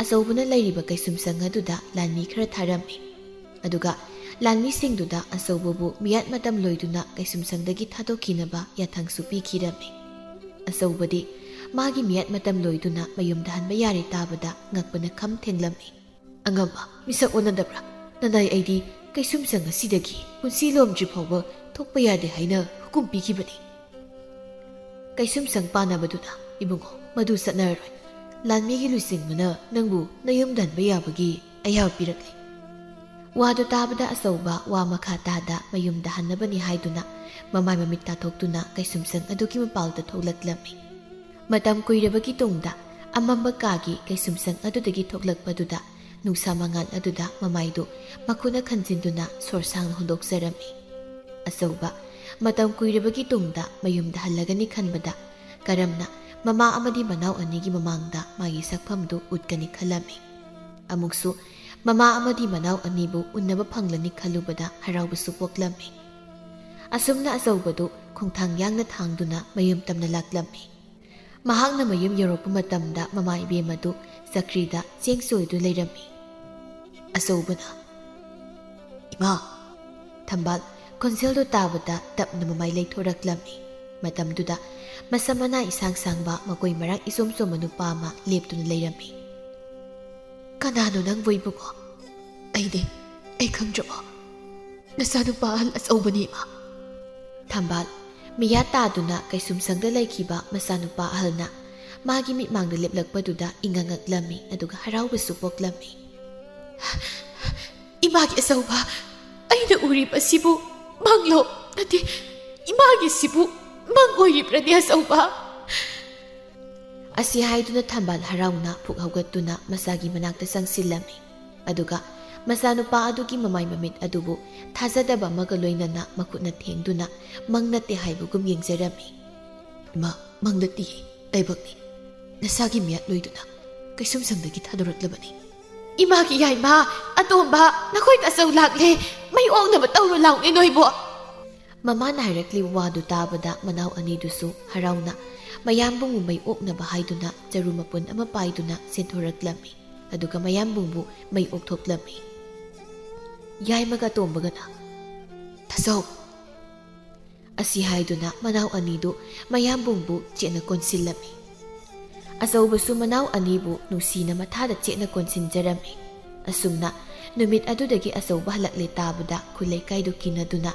ꯑꯆꯧꯕꯅ ꯂꯩꯔꯤꯕ ꯀꯩꯁꯨꯝꯁꯪ ꯑꯗꯨꯗ ꯂꯥꯟꯃꯤ ꯈꯔ ꯊꯥꯔꯝꯃꯤ꯫ ꯑꯗꯨꯒ ꯂꯥꯟꯃꯤꯁꯤꯡꯗꯨꯗ ꯑꯆꯧꯕꯕꯨ ꯃꯤꯍꯥꯠ ꯃꯇꯝ ꯂꯣꯏꯗꯨꯅ ꯀꯩꯁꯨꯝꯁꯪꯗꯒꯤ ꯊꯥꯗꯣꯛꯈꯤꯅꯕ ꯌꯥꯊꯪꯁꯨ ꯄꯤꯈꯤꯔꯝꯃꯤ꯫ ꯑꯆꯧꯕꯗꯤ ꯃꯥꯒꯤ ꯃꯤꯍꯥꯠ ꯃꯇꯝ ꯂꯣꯏꯗꯨꯅ ꯃꯌꯨꯝꯗ ꯍꯟꯕ ꯌꯥꯔꯦ ꯇꯥꯕꯗ ꯉꯛꯄꯅ ꯈꯝ ꯊꯦꯡꯂꯝꯃꯤ꯫ "ꯑꯉꯝꯕ, ꯃꯤꯁꯛ ꯑꯣꯟꯅꯗꯕ꯭ꯔꯥ? ꯅꯅꯥꯏ ꯑꯩꯗꯤ ꯀꯩꯁꯨꯝꯁꯪ ꯑꯁꯤꯗꯒꯤ ꯄꯨꯟꯁꯤ ꯂꯣꯝꯗ꯭ꯔꯤ ꯐꯥꯎꯕ ꯊꯣꯛꯄ ꯌꯥꯗꯦ ꯍꯥꯏꯅ ꯍꯨꯀꯨꯝ ꯄꯤꯈꯤꯕꯅꯤ꯫" "ꯀꯩꯁꯨꯝꯁꯪ ꯄꯥꯟꯅꯕꯗꯨꯅ ꯏꯕꯨꯡꯉꯣ, ꯃꯗꯨ ꯆꯠꯅꯔꯔꯣꯏ꯫ ꯂꯥꯟꯃꯤꯒꯤ ꯂꯨꯆꯤꯡꯕꯅ ꯅꯪꯕꯨ ꯅꯌꯨꯝꯗ ꯍꯟꯕ ꯌꯥꯕꯒꯤ ꯑꯌꯥꯕ ꯄꯤꯔꯛꯂꯦ꯫" ꯋꯥꯗꯨ ꯇꯥꯕꯗ ꯑꯆꯧꯕ ꯋꯥ ꯃꯈꯥ ꯇꯥꯗ ꯃꯌꯨꯝꯗ ꯍꯟꯅꯕꯅꯤ ꯍꯥꯏꯗꯨꯅ ꯃꯃꯥꯏ ꯃꯃꯤꯠ ꯇꯥꯊꯣꯛꯇꯨꯅ ꯀꯩꯁꯨꯝꯁꯪ ꯑꯗꯨꯒꯤ ꯃꯄꯥꯜꯗ ꯊꯣꯛꯂꯛꯂꯝꯃꯤ꯫ ꯃꯇꯝ ꯀꯨꯏꯔꯕꯒꯤ ꯇꯨꯡꯗ ꯑꯃꯝꯕ ꯀꯥꯒꯤ ꯀꯩꯁꯨꯝꯁꯪ ꯑꯗꯨꯗꯒꯤ ꯊꯣꯛꯂꯛꯄꯗꯨꯗ ꯅꯨꯡꯁꯥ ꯃꯉꯥꯜ ꯑꯗꯨꯗ ꯃꯃꯥꯏꯗꯨ ꯃꯈꯨꯠꯅ ꯈꯟꯖꯤꯟꯗꯨꯅ ꯁꯣꯔ ꯁꯥꯡꯅ ꯍꯣꯟꯗꯣꯛꯆꯔꯝꯃꯤ꯫ ꯑꯆꯧꯕ ꯃꯇꯝ ꯀꯨꯏꯔꯕꯒꯤ ꯇꯨꯡꯗ ꯃꯌꯨꯝꯗ ꯍꯜꯂꯒꯅꯤ ꯈꯟꯕꯗ ꯀꯔꯝꯅ ꯃꯃꯥ ꯑꯃꯗꯤ ꯃꯅꯥꯎ ꯑꯅꯤꯒꯤ ꯃꯃꯥꯡꯗ ꯃꯥꯒꯤ ꯁꯛꯐꯝꯗꯨ ꯎꯠꯀꯅꯤ ꯈꯜꯂꯝꯃꯤ꯫ ꯑꯃꯨꯛꯁꯨ ꯃꯃꯥ ꯑꯃꯗꯤ ꯃꯅꯥꯎ ꯑꯅꯤꯕꯨ ꯎꯟꯅꯕ ꯐꯪꯂꯅꯤ ꯈꯜꯂꯨꯕꯗ ꯍꯔꯥꯎꯕꯁꯨ ꯄꯣꯛꯂꯝꯃꯤ꯫ ꯑꯁꯨꯝꯅ ꯑꯆꯧꯕꯗꯨ ꯈꯣꯡꯊꯥꯡ ꯌꯥꯡꯅ ꯊꯥꯡꯗꯨꯅ ꯃꯌꯨꯝ ꯇꯝꯅ ꯂꯥꯛꯂꯝꯃꯤ꯫ ꯃꯍꯥꯛꯅ ꯃꯌꯨꯝ ꯌꯧꯔꯛꯄ ꯃꯇꯝꯗ ꯃꯃꯥ ꯏꯕꯦꯝ ꯑꯗꯨ ꯆꯀ꯭ꯔꯤꯗ ꯆꯦꯡ ꯆꯣꯏꯗꯨ ꯂꯩꯔꯝꯃꯤ꯫ ꯑꯆꯧꯕꯅ, "ꯏꯃꯥ!" ꯊꯝꯕꯥꯜ ꯈꯣꯟꯖꯦꯜꯗꯨ ꯇꯥꯕꯗ ꯇꯞꯅ ꯃꯃꯥꯏ ꯂꯩꯊꯣꯔꯛꯂꯝꯃꯤ꯫ ꯃꯇꯝꯗꯨꯗ ꯃꯁꯝ ꯃꯅꯥ ꯏꯁꯥꯡ ꯁꯥꯡꯕ, ꯃꯀꯣꯏ ꯃꯔꯥꯡ ꯏꯆꯣꯝ ꯆꯣꯝꯕ ꯅꯨꯄꯥ ꯑꯃ ꯂꯦꯞꯇꯨꯅ ꯂꯩꯔꯝꯃꯤ꯫ "ꯀꯅꯥꯅꯣ ꯅꯪꯕꯨ, ꯏꯕꯨꯡꯉꯣ?" "ꯑꯩꯗꯤ, ꯑꯩ ꯈꯪꯗ꯭ꯔꯕꯣ? ꯅꯆꯥꯅꯨꯄꯥ ꯑꯍꯜ ꯑꯆꯧꯕꯅꯤ, ꯏꯃꯥ꯫" ꯊꯝꯕꯥꯜ ꯃꯤꯌꯥ ꯇꯥꯗꯨꯅ ꯀꯩꯁꯨꯝꯁꯪꯗ ꯂꯩꯈꯤꯕ ꯃꯆꯥꯅꯨꯄꯥ ꯑꯍꯜꯅ ꯃꯥꯒꯤ ꯃꯤꯠꯃꯥꯡꯗ ꯂꯦꯞꯂꯛꯄꯗꯨꯗ ꯏꯉꯛ ꯉꯛꯂꯝꯃꯤ, ꯑꯗꯨꯒ ꯍꯔꯥꯎꯕꯁꯨ ꯄꯣꯛꯂꯝꯃꯤ꯫ "ꯏꯃꯥꯒꯤ ꯑꯆꯧꯕ, ꯑꯩꯅ ꯎꯔꯤꯕꯁꯤꯕꯨ ꯃꯪꯂꯣ? ꯅꯠꯇꯦ, ꯏꯃꯥꯒꯤꯁꯤꯕꯨ ꯃꯪ ꯑꯣꯏꯔꯤꯕ꯭ꯔꯅꯦ, ꯑꯆꯧꯕ?" ꯑꯁꯤ ꯍꯥꯏꯗꯨꯅ ꯊꯝꯕꯥꯜ ꯍꯔꯥꯎꯅ ꯐꯨꯛ ꯍꯧꯒꯠꯇꯨꯅ ꯃꯆꯥꯒꯤ ꯃꯅꯥꯛꯇ ꯆꯪꯁꯤꯜꯂꯝꯃꯤ꯫ ꯑꯗꯨꯒ ꯃꯆꯥꯅꯨꯄꯥ ꯑꯗꯨꯒꯤ ꯃꯃꯥꯏ ꯃꯃꯤꯠ ꯑꯗꯨꯕꯨ ꯊꯥꯖꯗꯕ ꯑꯃꯒ ꯂꯣꯏꯅꯅ ꯃꯈꯨꯠꯅ ꯊꯦꯡꯗꯨꯅ ꯃꯪ ꯅꯠꯇꯦ ꯍꯥꯏꯕꯒꯨꯝ ꯌꯦꯡꯖꯔꯝꯃꯤ꯫ "ꯏꯃꯥ, ꯃꯪ ꯅꯠꯇꯤꯌꯦ, ꯂꯥꯏꯕꯛꯅꯤ꯫ ꯅꯁꯥꯒꯤ ꯃꯤꯌꯥꯠꯂꯣꯏꯗꯨꯅ ꯀꯩꯁꯨꯝꯁꯪꯗꯒꯤ ꯊꯥꯗꯣꯔꯛꯂꯕꯅꯤ꯫" "ꯏꯃꯥꯒꯤ ꯌꯥꯏꯃ, ꯑꯇꯣꯝꯕ, ꯅꯈꯣꯏ ꯇꯥꯆꯧ ꯂꯥꯛꯂꯦ꯫ ꯃꯩ ꯑꯣꯛꯅꯕ ꯇꯧꯔꯣ ꯂꯥꯎꯅꯦ ꯅꯣꯏꯕꯣ꯫" ꯃꯃꯥꯅ ꯍꯥꯏꯔꯛꯂꯤꯕ ꯋꯥꯗꯨ ꯇꯥꯕꯗ ꯃꯅꯥꯎ ꯑꯅꯤꯗꯨꯁꯨ ꯍꯔꯥꯎꯅ ꯃꯌꯥꯝꯕꯨꯡꯕꯨ ꯃꯩ ꯑꯣꯛꯅꯕ ꯍꯥꯏꯗꯨꯅ ꯆꯔꯨ ꯃꯄꯨꯟ ꯑꯃ ꯄꯥꯏꯗꯨꯅ ꯆꯦꯟꯊꯣꯔꯛꯂꯝꯃꯤ꯫ ꯑꯗꯨꯒ ꯃꯌꯥꯝꯕꯨꯡꯕꯨ ꯃꯩ ꯑꯣꯛꯊꯣꯛꯂꯝꯃꯤ꯫ ꯌꯥꯏꯃꯒ ꯇꯣꯝꯕꯒꯅ, "ꯇꯥꯆꯧ!" ꯑꯁꯤ ꯍꯥꯏꯗꯨꯅ ꯃꯅꯥꯎ ꯑꯅꯤꯗꯨ ꯃꯌꯥꯝꯕꯨꯡꯕꯨ ꯆꯦꯠꯅ ꯀꯣꯟꯁꯤꯜꯂꯝꯃꯤ꯫ ꯑꯆꯧꯕꯁꯨ ꯃꯅꯥꯎ ꯑꯅꯤꯕꯨ ꯅꯨꯡꯁꯤꯅ ꯃꯊꯥꯗ ꯆꯦꯠꯅ ꯀꯣꯟꯁꯤꯟꯖꯔꯝꯃꯤ꯫ ꯑꯁꯨꯝꯅ ꯅꯨꯃꯤꯠ ꯑꯗꯨꯗꯒꯤ ꯑꯆꯧꯕ ꯍꯜꯂꯛꯂꯦ ꯇꯥꯕꯗ ꯈꯨꯜ ꯂꯩꯀꯥꯏꯗꯨ ꯀꯤꯅꯗꯨꯅ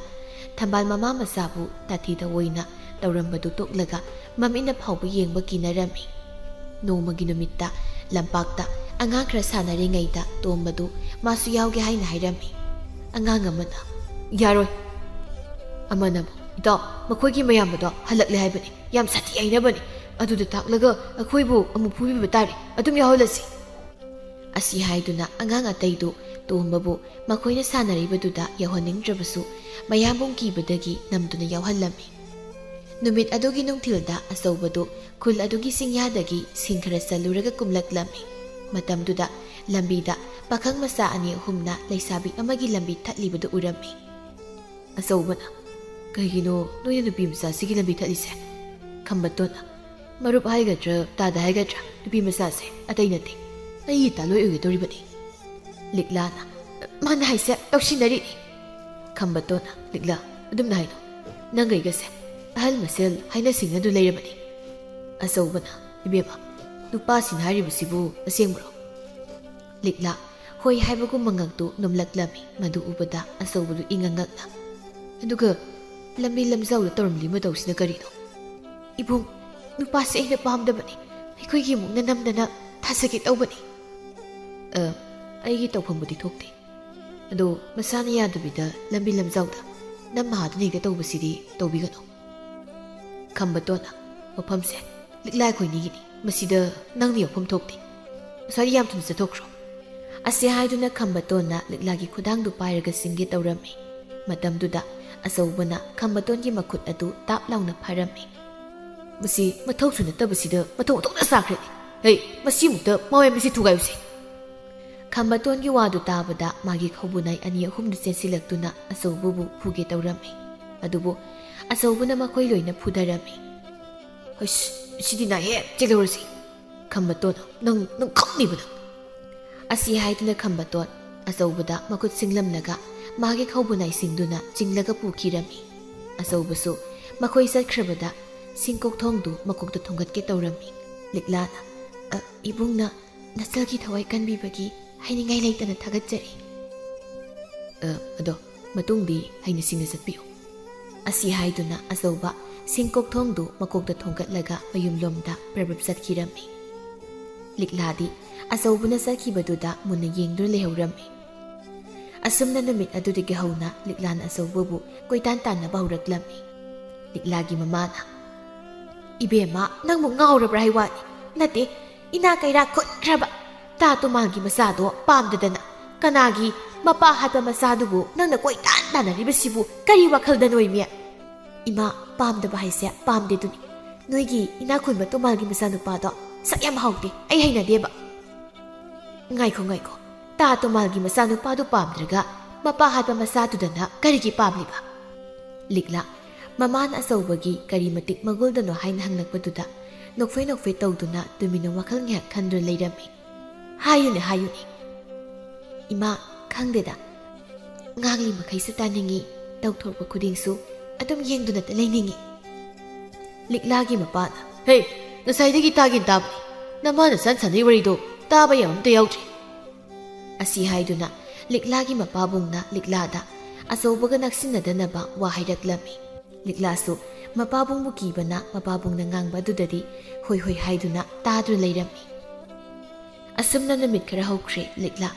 ꯊꯝꯕꯥꯜ ꯃꯃꯥ ꯃꯆꯥꯕꯨ ꯇꯥꯊꯤ ꯇꯥꯑꯣꯏꯅ ꯇꯧꯔꯝꯕꯗꯨ ꯇꯣꯛꯂꯒ ꯃꯃꯤꯠꯅ ꯐꯥꯎꯕ ꯌꯦꯡꯕ ꯀꯤꯅꯔꯝꯃꯤ꯫ ꯅꯣꯡꯃꯒꯤ ꯅꯨꯃꯤꯠꯇ ꯂꯝꯄꯥꯛꯇ ꯑꯉꯥꯡ ꯈꯔ ꯁꯥꯟꯅꯔꯤꯉꯩꯗ ꯇꯣꯝꯕꯗꯨ ꯃꯥꯁꯨ ꯌꯥꯎꯒꯦ ꯍꯥꯏꯅ ꯍꯥꯏꯔꯝꯃꯤ꯫ ꯑꯉꯥꯡ ꯑꯃꯅ, "ꯌꯥꯔꯣꯏ꯫" ꯑꯃꯅ ꯑꯃꯨꯛ, "ꯏꯇꯥꯎ, ꯃꯈꯣꯏꯒꯤ ꯃꯌꯥꯝꯕꯗꯣ ꯍꯜꯂꯛꯂꯦ ꯍꯥꯏꯕꯅꯤ, ꯌꯥꯝ ꯁꯥꯊꯤ ꯍꯥꯏꯅꯕꯅꯤ꯫ ꯑꯗꯨꯗ ꯇꯥꯛꯂꯒ ꯑꯩꯈꯣꯏꯕꯨ ꯑꯃꯨꯛ ꯐꯨꯕꯤꯕ ꯇꯥꯔꯦ, ꯑꯗꯨꯝ ꯌꯥꯎꯍꯜꯂꯁꯤ꯫" ꯑꯁꯤ ꯍꯥꯏꯗꯨꯅ ꯑꯉꯥꯡ ꯑꯇꯩꯗꯨ ꯇꯣꯝꯕꯕꯨ ꯃꯈꯣꯏꯅ ꯁꯥꯟꯅꯔꯤꯕꯗꯨꯗ ꯌꯥꯎꯍꯟꯅꯤꯡꯗ꯭ꯔꯕꯁꯨ ꯃꯌꯥꯝꯕꯨꯡ ꯀꯤꯕꯗꯒꯤ ꯅꯝꯗꯨꯅ ꯌꯥꯎꯍꯜꯂꯝꯃꯤ꯫ ꯅꯨꯃꯤꯠ ꯑꯗꯨꯒꯤ ꯅꯨꯡꯊꯤꯜꯗ ꯑꯆꯧꯕꯗꯨ ꯈꯨꯜ ꯑꯗꯨꯒꯤ ꯆꯤꯡꯌꯥꯗꯒꯤ ꯁꯤꯡ ꯈꯔ ꯆꯜꯂꯨꯔꯒ ꯀꯨꯝꯂꯛꯂꯝꯃꯤ꯫ ꯃꯇꯝꯗꯨꯗ ꯂꯝꯕꯤꯗ ꯄꯥꯈꯪ ꯃꯆꯥ ꯑꯅꯤ ꯑꯍꯨꯝꯅ ꯂꯩꯁꯥꯕꯤ ꯑꯃꯒꯤ ꯂꯝꯕꯤ ꯊꯠꯂꯤꯕꯗꯨ ꯎꯔꯝꯃꯤ꯫ ꯑꯆꯧꯕꯅ, "ꯀꯩꯒꯤꯅꯣ ꯅꯣꯏꯅ ꯅꯨꯄꯤ ꯃꯆꯥꯁꯤꯒꯤ ꯂꯝꯕꯤ ꯊꯠꯂꯤꯁꯦ?" ꯈꯝꯕꯇꯣꯟꯅ, "ꯃꯔꯨꯞ ꯍꯥꯏꯒꯗ꯭ꯔꯥ ꯇꯥꯗ ꯍꯥꯏꯒꯗ꯭ꯔꯥ, ꯅꯨꯄꯤ ꯃꯆꯥꯁꯦ ꯑꯇꯩ ꯅꯠꯇꯦ, ꯑꯩꯒꯤ ꯇꯥꯂꯣꯏ ꯑꯣꯏꯒꯗꯧꯔꯤꯕꯅꯤ꯫" ꯂꯤꯛꯂꯥꯅ, "ꯃꯥꯅ ꯍꯥꯏꯁꯦ ꯇꯧꯁꯤꯟꯅꯔꯤꯅꯤ꯫" ꯈꯝꯕꯇꯣꯟꯅ, "ꯂꯤꯛꯂꯥ, ꯑꯗꯨꯝꯅ ꯍꯥꯏꯅꯣ, ꯅꯪꯒ ꯑꯩꯒꯁꯦ ꯑꯍꯜ ꯃꯁꯦꯜ ꯍꯥꯏꯅ ꯁꯤꯡꯅꯗꯨ ꯂꯩꯔꯕꯅꯤ꯫" ꯑꯆꯧꯕꯅ, "ꯏꯕꯦꯝꯃ, ꯅꯨꯄꯥꯁꯤꯅ ꯍꯥꯏꯔꯤꯕꯁꯤꯕꯨ ꯑꯁꯦꯡꯕ꯭ꯔꯣ?" ꯂꯤꯛꯂꯥ ꯍꯣꯏ ꯍꯥꯏꯕꯒꯨꯝꯕ ꯉꯛꯇꯨ ꯅꯣꯝꯂꯛꯂꯝꯃꯤ꯫ ꯃꯗꯨ ꯎꯕꯗ ꯑꯆꯧꯕꯗꯨ ꯏꯉꯛ ꯉꯛꯅ, "ꯑꯗꯨꯒ ꯂꯝꯕꯤ ꯂꯝꯖꯥꯎꯗ ꯇꯧꯔꯝꯂꯤ ꯃꯇꯧꯁꯤꯅ ꯀꯔꯤꯅꯣ?" "ꯏꯕꯨꯡ, ꯅꯨꯄꯥꯁꯦ ꯑꯩꯅ ꯄꯥꯝꯗꯕꯅꯤ꯫ ꯑꯩꯈꯣꯏꯒꯤ ꯏꯃꯨꯡꯅ ꯅꯝꯗꯅ ꯊꯥꯖꯒꯦ ꯇꯧꯕꯅꯤ꯫" "ꯑ, ꯑꯩꯒꯤ ꯇꯧꯐꯝꯕꯨꯗꯤ ꯊꯣꯛꯇꯦ꯫ ꯑꯗꯣ ꯃꯁꯥꯅ ꯌꯥꯗꯕꯤꯗ ꯂꯝꯕꯤ ꯂꯝꯖꯥꯎꯗ ꯅꯝ ꯍꯥꯗꯨꯅ ꯍꯦꯛꯇ ꯇꯧꯕꯁꯤꯗꯤ ꯇꯧꯕꯤꯒꯅꯨ꯫" ꯈꯝꯕꯇꯣꯟꯅ, "ꯋꯥꯐꯝꯁꯦ ꯂꯤꯛꯂꯥ ꯑꯩꯈꯣꯏꯅꯤꯒꯤꯅꯤ, ꯃꯁꯤꯗ ꯅꯪꯅ ꯌꯥꯎꯐꯝ ꯊꯣꯛꯇꯦ꯫ ꯃꯁꯥꯗꯤ ꯌꯥꯝ ꯊꯨꯅ ꯆꯠꯊꯣꯛꯈ꯭ꯔꯣ꯫" ꯑꯁꯤ ꯍꯥꯏꯗꯨꯅ ꯈꯝꯕꯇꯣꯟꯅ ꯂꯤꯛꯂꯥꯒꯤ ꯈꯨꯗꯥꯡꯗꯨ ꯄꯥꯏꯔꯒ ꯆꯤꯡꯒꯦ ꯇꯧꯔꯝꯃꯤ꯫ ꯃꯇꯝꯗꯨꯗ ꯑꯆꯧꯕꯅ ꯈꯝꯕꯇꯣꯟꯒꯤ ꯃꯈꯨꯠ ꯑꯗꯨ ꯇꯥꯞ ꯂꯥꯎꯅ ꯐꯥꯔꯝꯃꯤ꯫ "ꯃꯁꯤ ꯃꯊꯧꯁꯨ ꯅꯠꯇꯕꯁꯤꯗ ꯃꯊꯧ ꯑꯣꯟꯊꯣꯛꯅ ꯆꯥꯈ꯭ꯔꯦ꯫ ꯍꯩ, ꯃꯁꯤꯃꯨꯛꯇ ꯃꯥꯋꯦꯝꯕꯁꯤ ꯊꯨꯒꯥꯏꯌꯨꯁꯦ꯫" ꯈꯝꯕꯇꯣꯟꯒꯤ ꯋꯥꯗꯨ ꯇꯥꯕꯗ ꯃꯥꯒꯤ ꯈꯧꯕꯨꯅꯥꯏ ꯑꯅꯤ ꯑꯍꯨꯝꯗꯨ ꯆꯦꯟꯁꯤꯜꯂꯛꯇꯨꯅ ꯑꯆꯧꯕꯕꯨ ꯐꯨꯒꯦ ꯇꯧꯔꯝꯃꯤ꯫ ꯑꯗꯨꯕꯨ ꯑꯆꯧꯕꯅ ꯃꯈꯣꯏ ꯂꯣꯏꯅ ꯐꯨꯊꯔꯝꯃꯤ꯫ "ꯍꯩꯁ, ꯁꯤꯗꯤ ꯅꯥꯏꯍꯦ, ꯆꯦꯜꯍꯧꯔꯁꯤ꯫" "ꯈꯝꯕꯇꯣꯟ, ꯅꯪ, ꯅꯪ ꯈꯪꯅꯤꯕ ꯅꯪ꯫" ꯑꯁꯤ ꯍꯥꯏꯗꯨꯅ ꯈꯝꯕꯇꯣꯟ ꯑꯆꯧꯕꯗ ꯃꯈꯨꯠ ꯁꯤꯡꯂꯝꯂꯒ ꯃꯥꯒꯤ ꯈꯧꯕꯨꯅꯥꯏꯁꯤꯡꯗꯨꯅ ꯆꯤꯡꯂꯒ ꯄꯨꯈꯤꯔꯝꯃꯤ꯫ ꯑꯆꯧꯕꯁꯨ ꯃꯈꯣꯏ ꯆꯠꯈ꯭ꯔꯕꯗ ꯁꯤꯡꯀꯣꯛ ꯊꯣꯡꯗꯨ ꯃꯀꯣꯛꯇ ꯊꯣꯡꯒꯠꯀꯦ ꯇꯧꯔꯝꯃꯤ꯫ ꯂꯤꯛꯂꯥꯅ, "ꯑ, ꯏꯕꯨꯡꯅ ꯅꯆꯜꯒꯤ ꯊꯋꯥꯏ ꯀꯟꯕꯤꯕꯒꯤ ꯍꯥꯏꯅꯤꯡꯉꯥꯏ ꯂꯩꯇꯅ ꯊꯥꯒꯠꯆꯔꯤ꯫ ꯑ, ꯑꯗꯣ ꯃꯇꯨꯡꯗꯤ ꯍꯩꯅ ꯁꯤꯡꯅ ꯆꯠꯄꯤꯌꯨ꯫" ꯑꯁꯤ ꯍꯥꯏꯗꯨꯅ ꯑꯆꯧꯕ ꯁꯤꯡꯀꯣꯛ ꯊꯣꯡꯗꯨ ꯃꯀꯣꯛꯇ ꯊꯣꯡꯒꯠꯂꯒ ꯃꯌꯨꯝꯂꯣꯝꯗ ꯄ꯭ꯔꯕ꯭ꯔꯞ ꯆꯠꯈꯤꯔꯝꯃꯤ꯫ ꯂꯤꯛꯂꯥꯗꯤ ꯑꯆꯧꯕꯅ ꯆꯠꯈꯤꯕꯗꯨꯗ ꯃꯨꯟꯅ ꯌꯦꯡꯗꯨꯅ ꯂꯩꯍꯧꯔꯝꯃꯤ꯫ ꯑꯁꯨꯝꯅ ꯅꯨꯃꯤꯠ ꯑꯗꯨꯗꯒꯤ ꯍꯧꯅ ꯂꯤꯛꯂꯥꯅ ꯑꯆꯧꯕꯕꯨ ꯀꯣꯏꯇꯥꯟ ꯇꯥꯟꯅꯕ ꯍꯧꯔꯛꯂꯝꯃꯤ꯫ ꯂꯤꯛꯂꯥꯒꯤ ꯃꯃꯥꯅ, "ꯏꯕꯦꯝꯃ, ꯅꯪꯕꯨ ꯉꯥꯎꯔꯕ꯭ꯔꯥ ꯍꯥꯏ ꯋꯥꯅꯤ? ꯅꯠꯇꯦ, ꯏꯅꯥ ꯀꯩꯔꯥꯛ ꯈꯨꯟꯈ꯭ꯔꯕ ꯇꯥ ꯇꯨꯃꯥꯡꯒꯤ ꯃꯆꯥꯗꯣ ꯄꯥꯝꯗꯗꯅ ꯀꯅꯥꯒꯤ ꯃꯄꯥ ꯍꯥꯠꯄ ꯃꯆꯥꯗꯨꯕꯨ ꯅꯪꯅ ꯀꯣꯏꯇꯥꯟ ꯇꯥꯟꯅꯔꯤꯕꯁꯤꯕꯨ ꯀꯔꯤ ꯋꯥꯈꯜꯗꯅꯣ, ꯏꯃꯤ?" "ꯏꯃꯥ, ꯄꯥꯝꯗꯕ ꯍꯥꯏꯁꯦ ꯄꯥꯝꯗꯦꯗꯨꯅꯤ꯫ ꯅꯣꯏꯒꯤ ꯏꯅꯥꯛ ꯈꯨꯟꯕ ꯇꯣꯃꯥꯜꯒꯤ ꯃꯆꯥꯅꯨꯄꯥꯗꯣ ꯁꯛ ꯌꯥꯝ ꯍꯥꯎꯇꯦ, ꯑꯩ ꯍꯩꯅꯗꯦꯕ"꯫ "ꯉꯥꯏꯈꯣ, ꯉꯥꯏꯈꯣ, ꯇꯥ ꯇꯣꯃꯥꯜꯒꯤ ꯃꯆꯥꯅꯨꯄꯥꯗꯨ ꯄꯥꯝꯗ꯭ꯔꯒ ꯃꯄꯥ ꯍꯥꯠꯄ ꯃꯆꯥꯗꯨꯗꯅ ꯀꯔꯤꯒꯤ ꯄꯥꯝꯂꯤꯕ?" ꯂꯤꯛꯂꯥ ꯃꯃꯥꯅ ꯑꯆꯧꯕꯒꯤ ꯀꯔꯤ ꯃꯇꯤꯛ ꯃꯒꯨꯜꯗꯅꯣ ꯍꯥꯏꯅ ꯍꯪꯂꯛꯄꯗꯨꯗ ꯅꯣꯛꯐꯦ ꯅꯣꯛꯐꯦ ꯇꯧꯗꯨꯅ ꯇꯨꯃꯤꯟꯅ ꯋꯥꯈꯜ ꯉꯥꯏꯍꯥꯛ ꯈꯟꯗꯨꯅ ꯂꯩꯔꯝꯃꯤ꯫ "ꯍꯥꯏꯌꯨꯅꯦ, ꯍꯥꯏꯌꯨꯅꯦ"꯫ "ꯏꯃꯥ, ꯈꯪꯗꯦꯗ꯫ ꯉꯥꯡꯂꯤ ꯃꯈꯩꯁꯨ ꯇꯥꯅꯤꯡꯏ, ꯇꯧꯊꯣꯔꯛꯄ ꯈꯨꯗꯤꯡꯁꯨ ꯑꯗꯨꯝ ꯌꯦꯡꯗꯨꯅꯇ ꯂꯩꯅꯤꯡꯏ"꯫ ꯂꯤꯛꯂꯥꯒꯤ ꯃꯄꯥꯅ, "ꯍꯦ, ꯉꯁꯥꯏꯗꯒꯤ ꯇꯥꯒꯦꯅ ꯇꯥꯕꯅꯤ꯫ ꯅꯃꯥꯅ ꯁꯟ ꯁꯥꯟꯅꯩ ꯋꯥꯔꯤꯗꯣ ꯇꯥꯕ ꯌꯥꯕ ꯑꯝꯇ ꯌꯥꯎꯗ꯭ꯔꯤ"꯫ ꯑꯁꯤ ꯍꯥꯏꯗꯨꯅ ꯂꯤꯛꯂꯥꯒꯤ ꯃꯄꯥꯕꯨꯡꯅ ꯂꯤꯛꯂꯥꯗ ꯑꯆꯧꯕꯒ ꯅꯛꯁꯤꯟꯅꯗꯅꯕ ꯋꯥ ꯍꯥꯏꯔꯛꯂꯝꯃꯤ꯫ ꯂꯤꯛꯂꯥꯁꯨ ꯃꯄꯥꯕꯨꯡꯕꯨ ꯀꯤꯕꯅ ꯃꯄꯥꯕꯨꯡꯅ ꯉꯥꯡꯕ ꯑꯗꯨꯗꯗꯤ ꯍꯣꯏ ꯍꯣꯏ ꯍꯥꯏꯗꯨꯅ ꯇꯥꯗꯨꯅ ꯂꯩꯔꯝꯃꯤ꯫ ꯑꯁꯨꯝꯅ ꯅꯨꯃꯤꯠ ꯈꯔ ꯍꯧꯈ꯭ꯔꯦ ꯂꯤꯛꯂꯥ꯫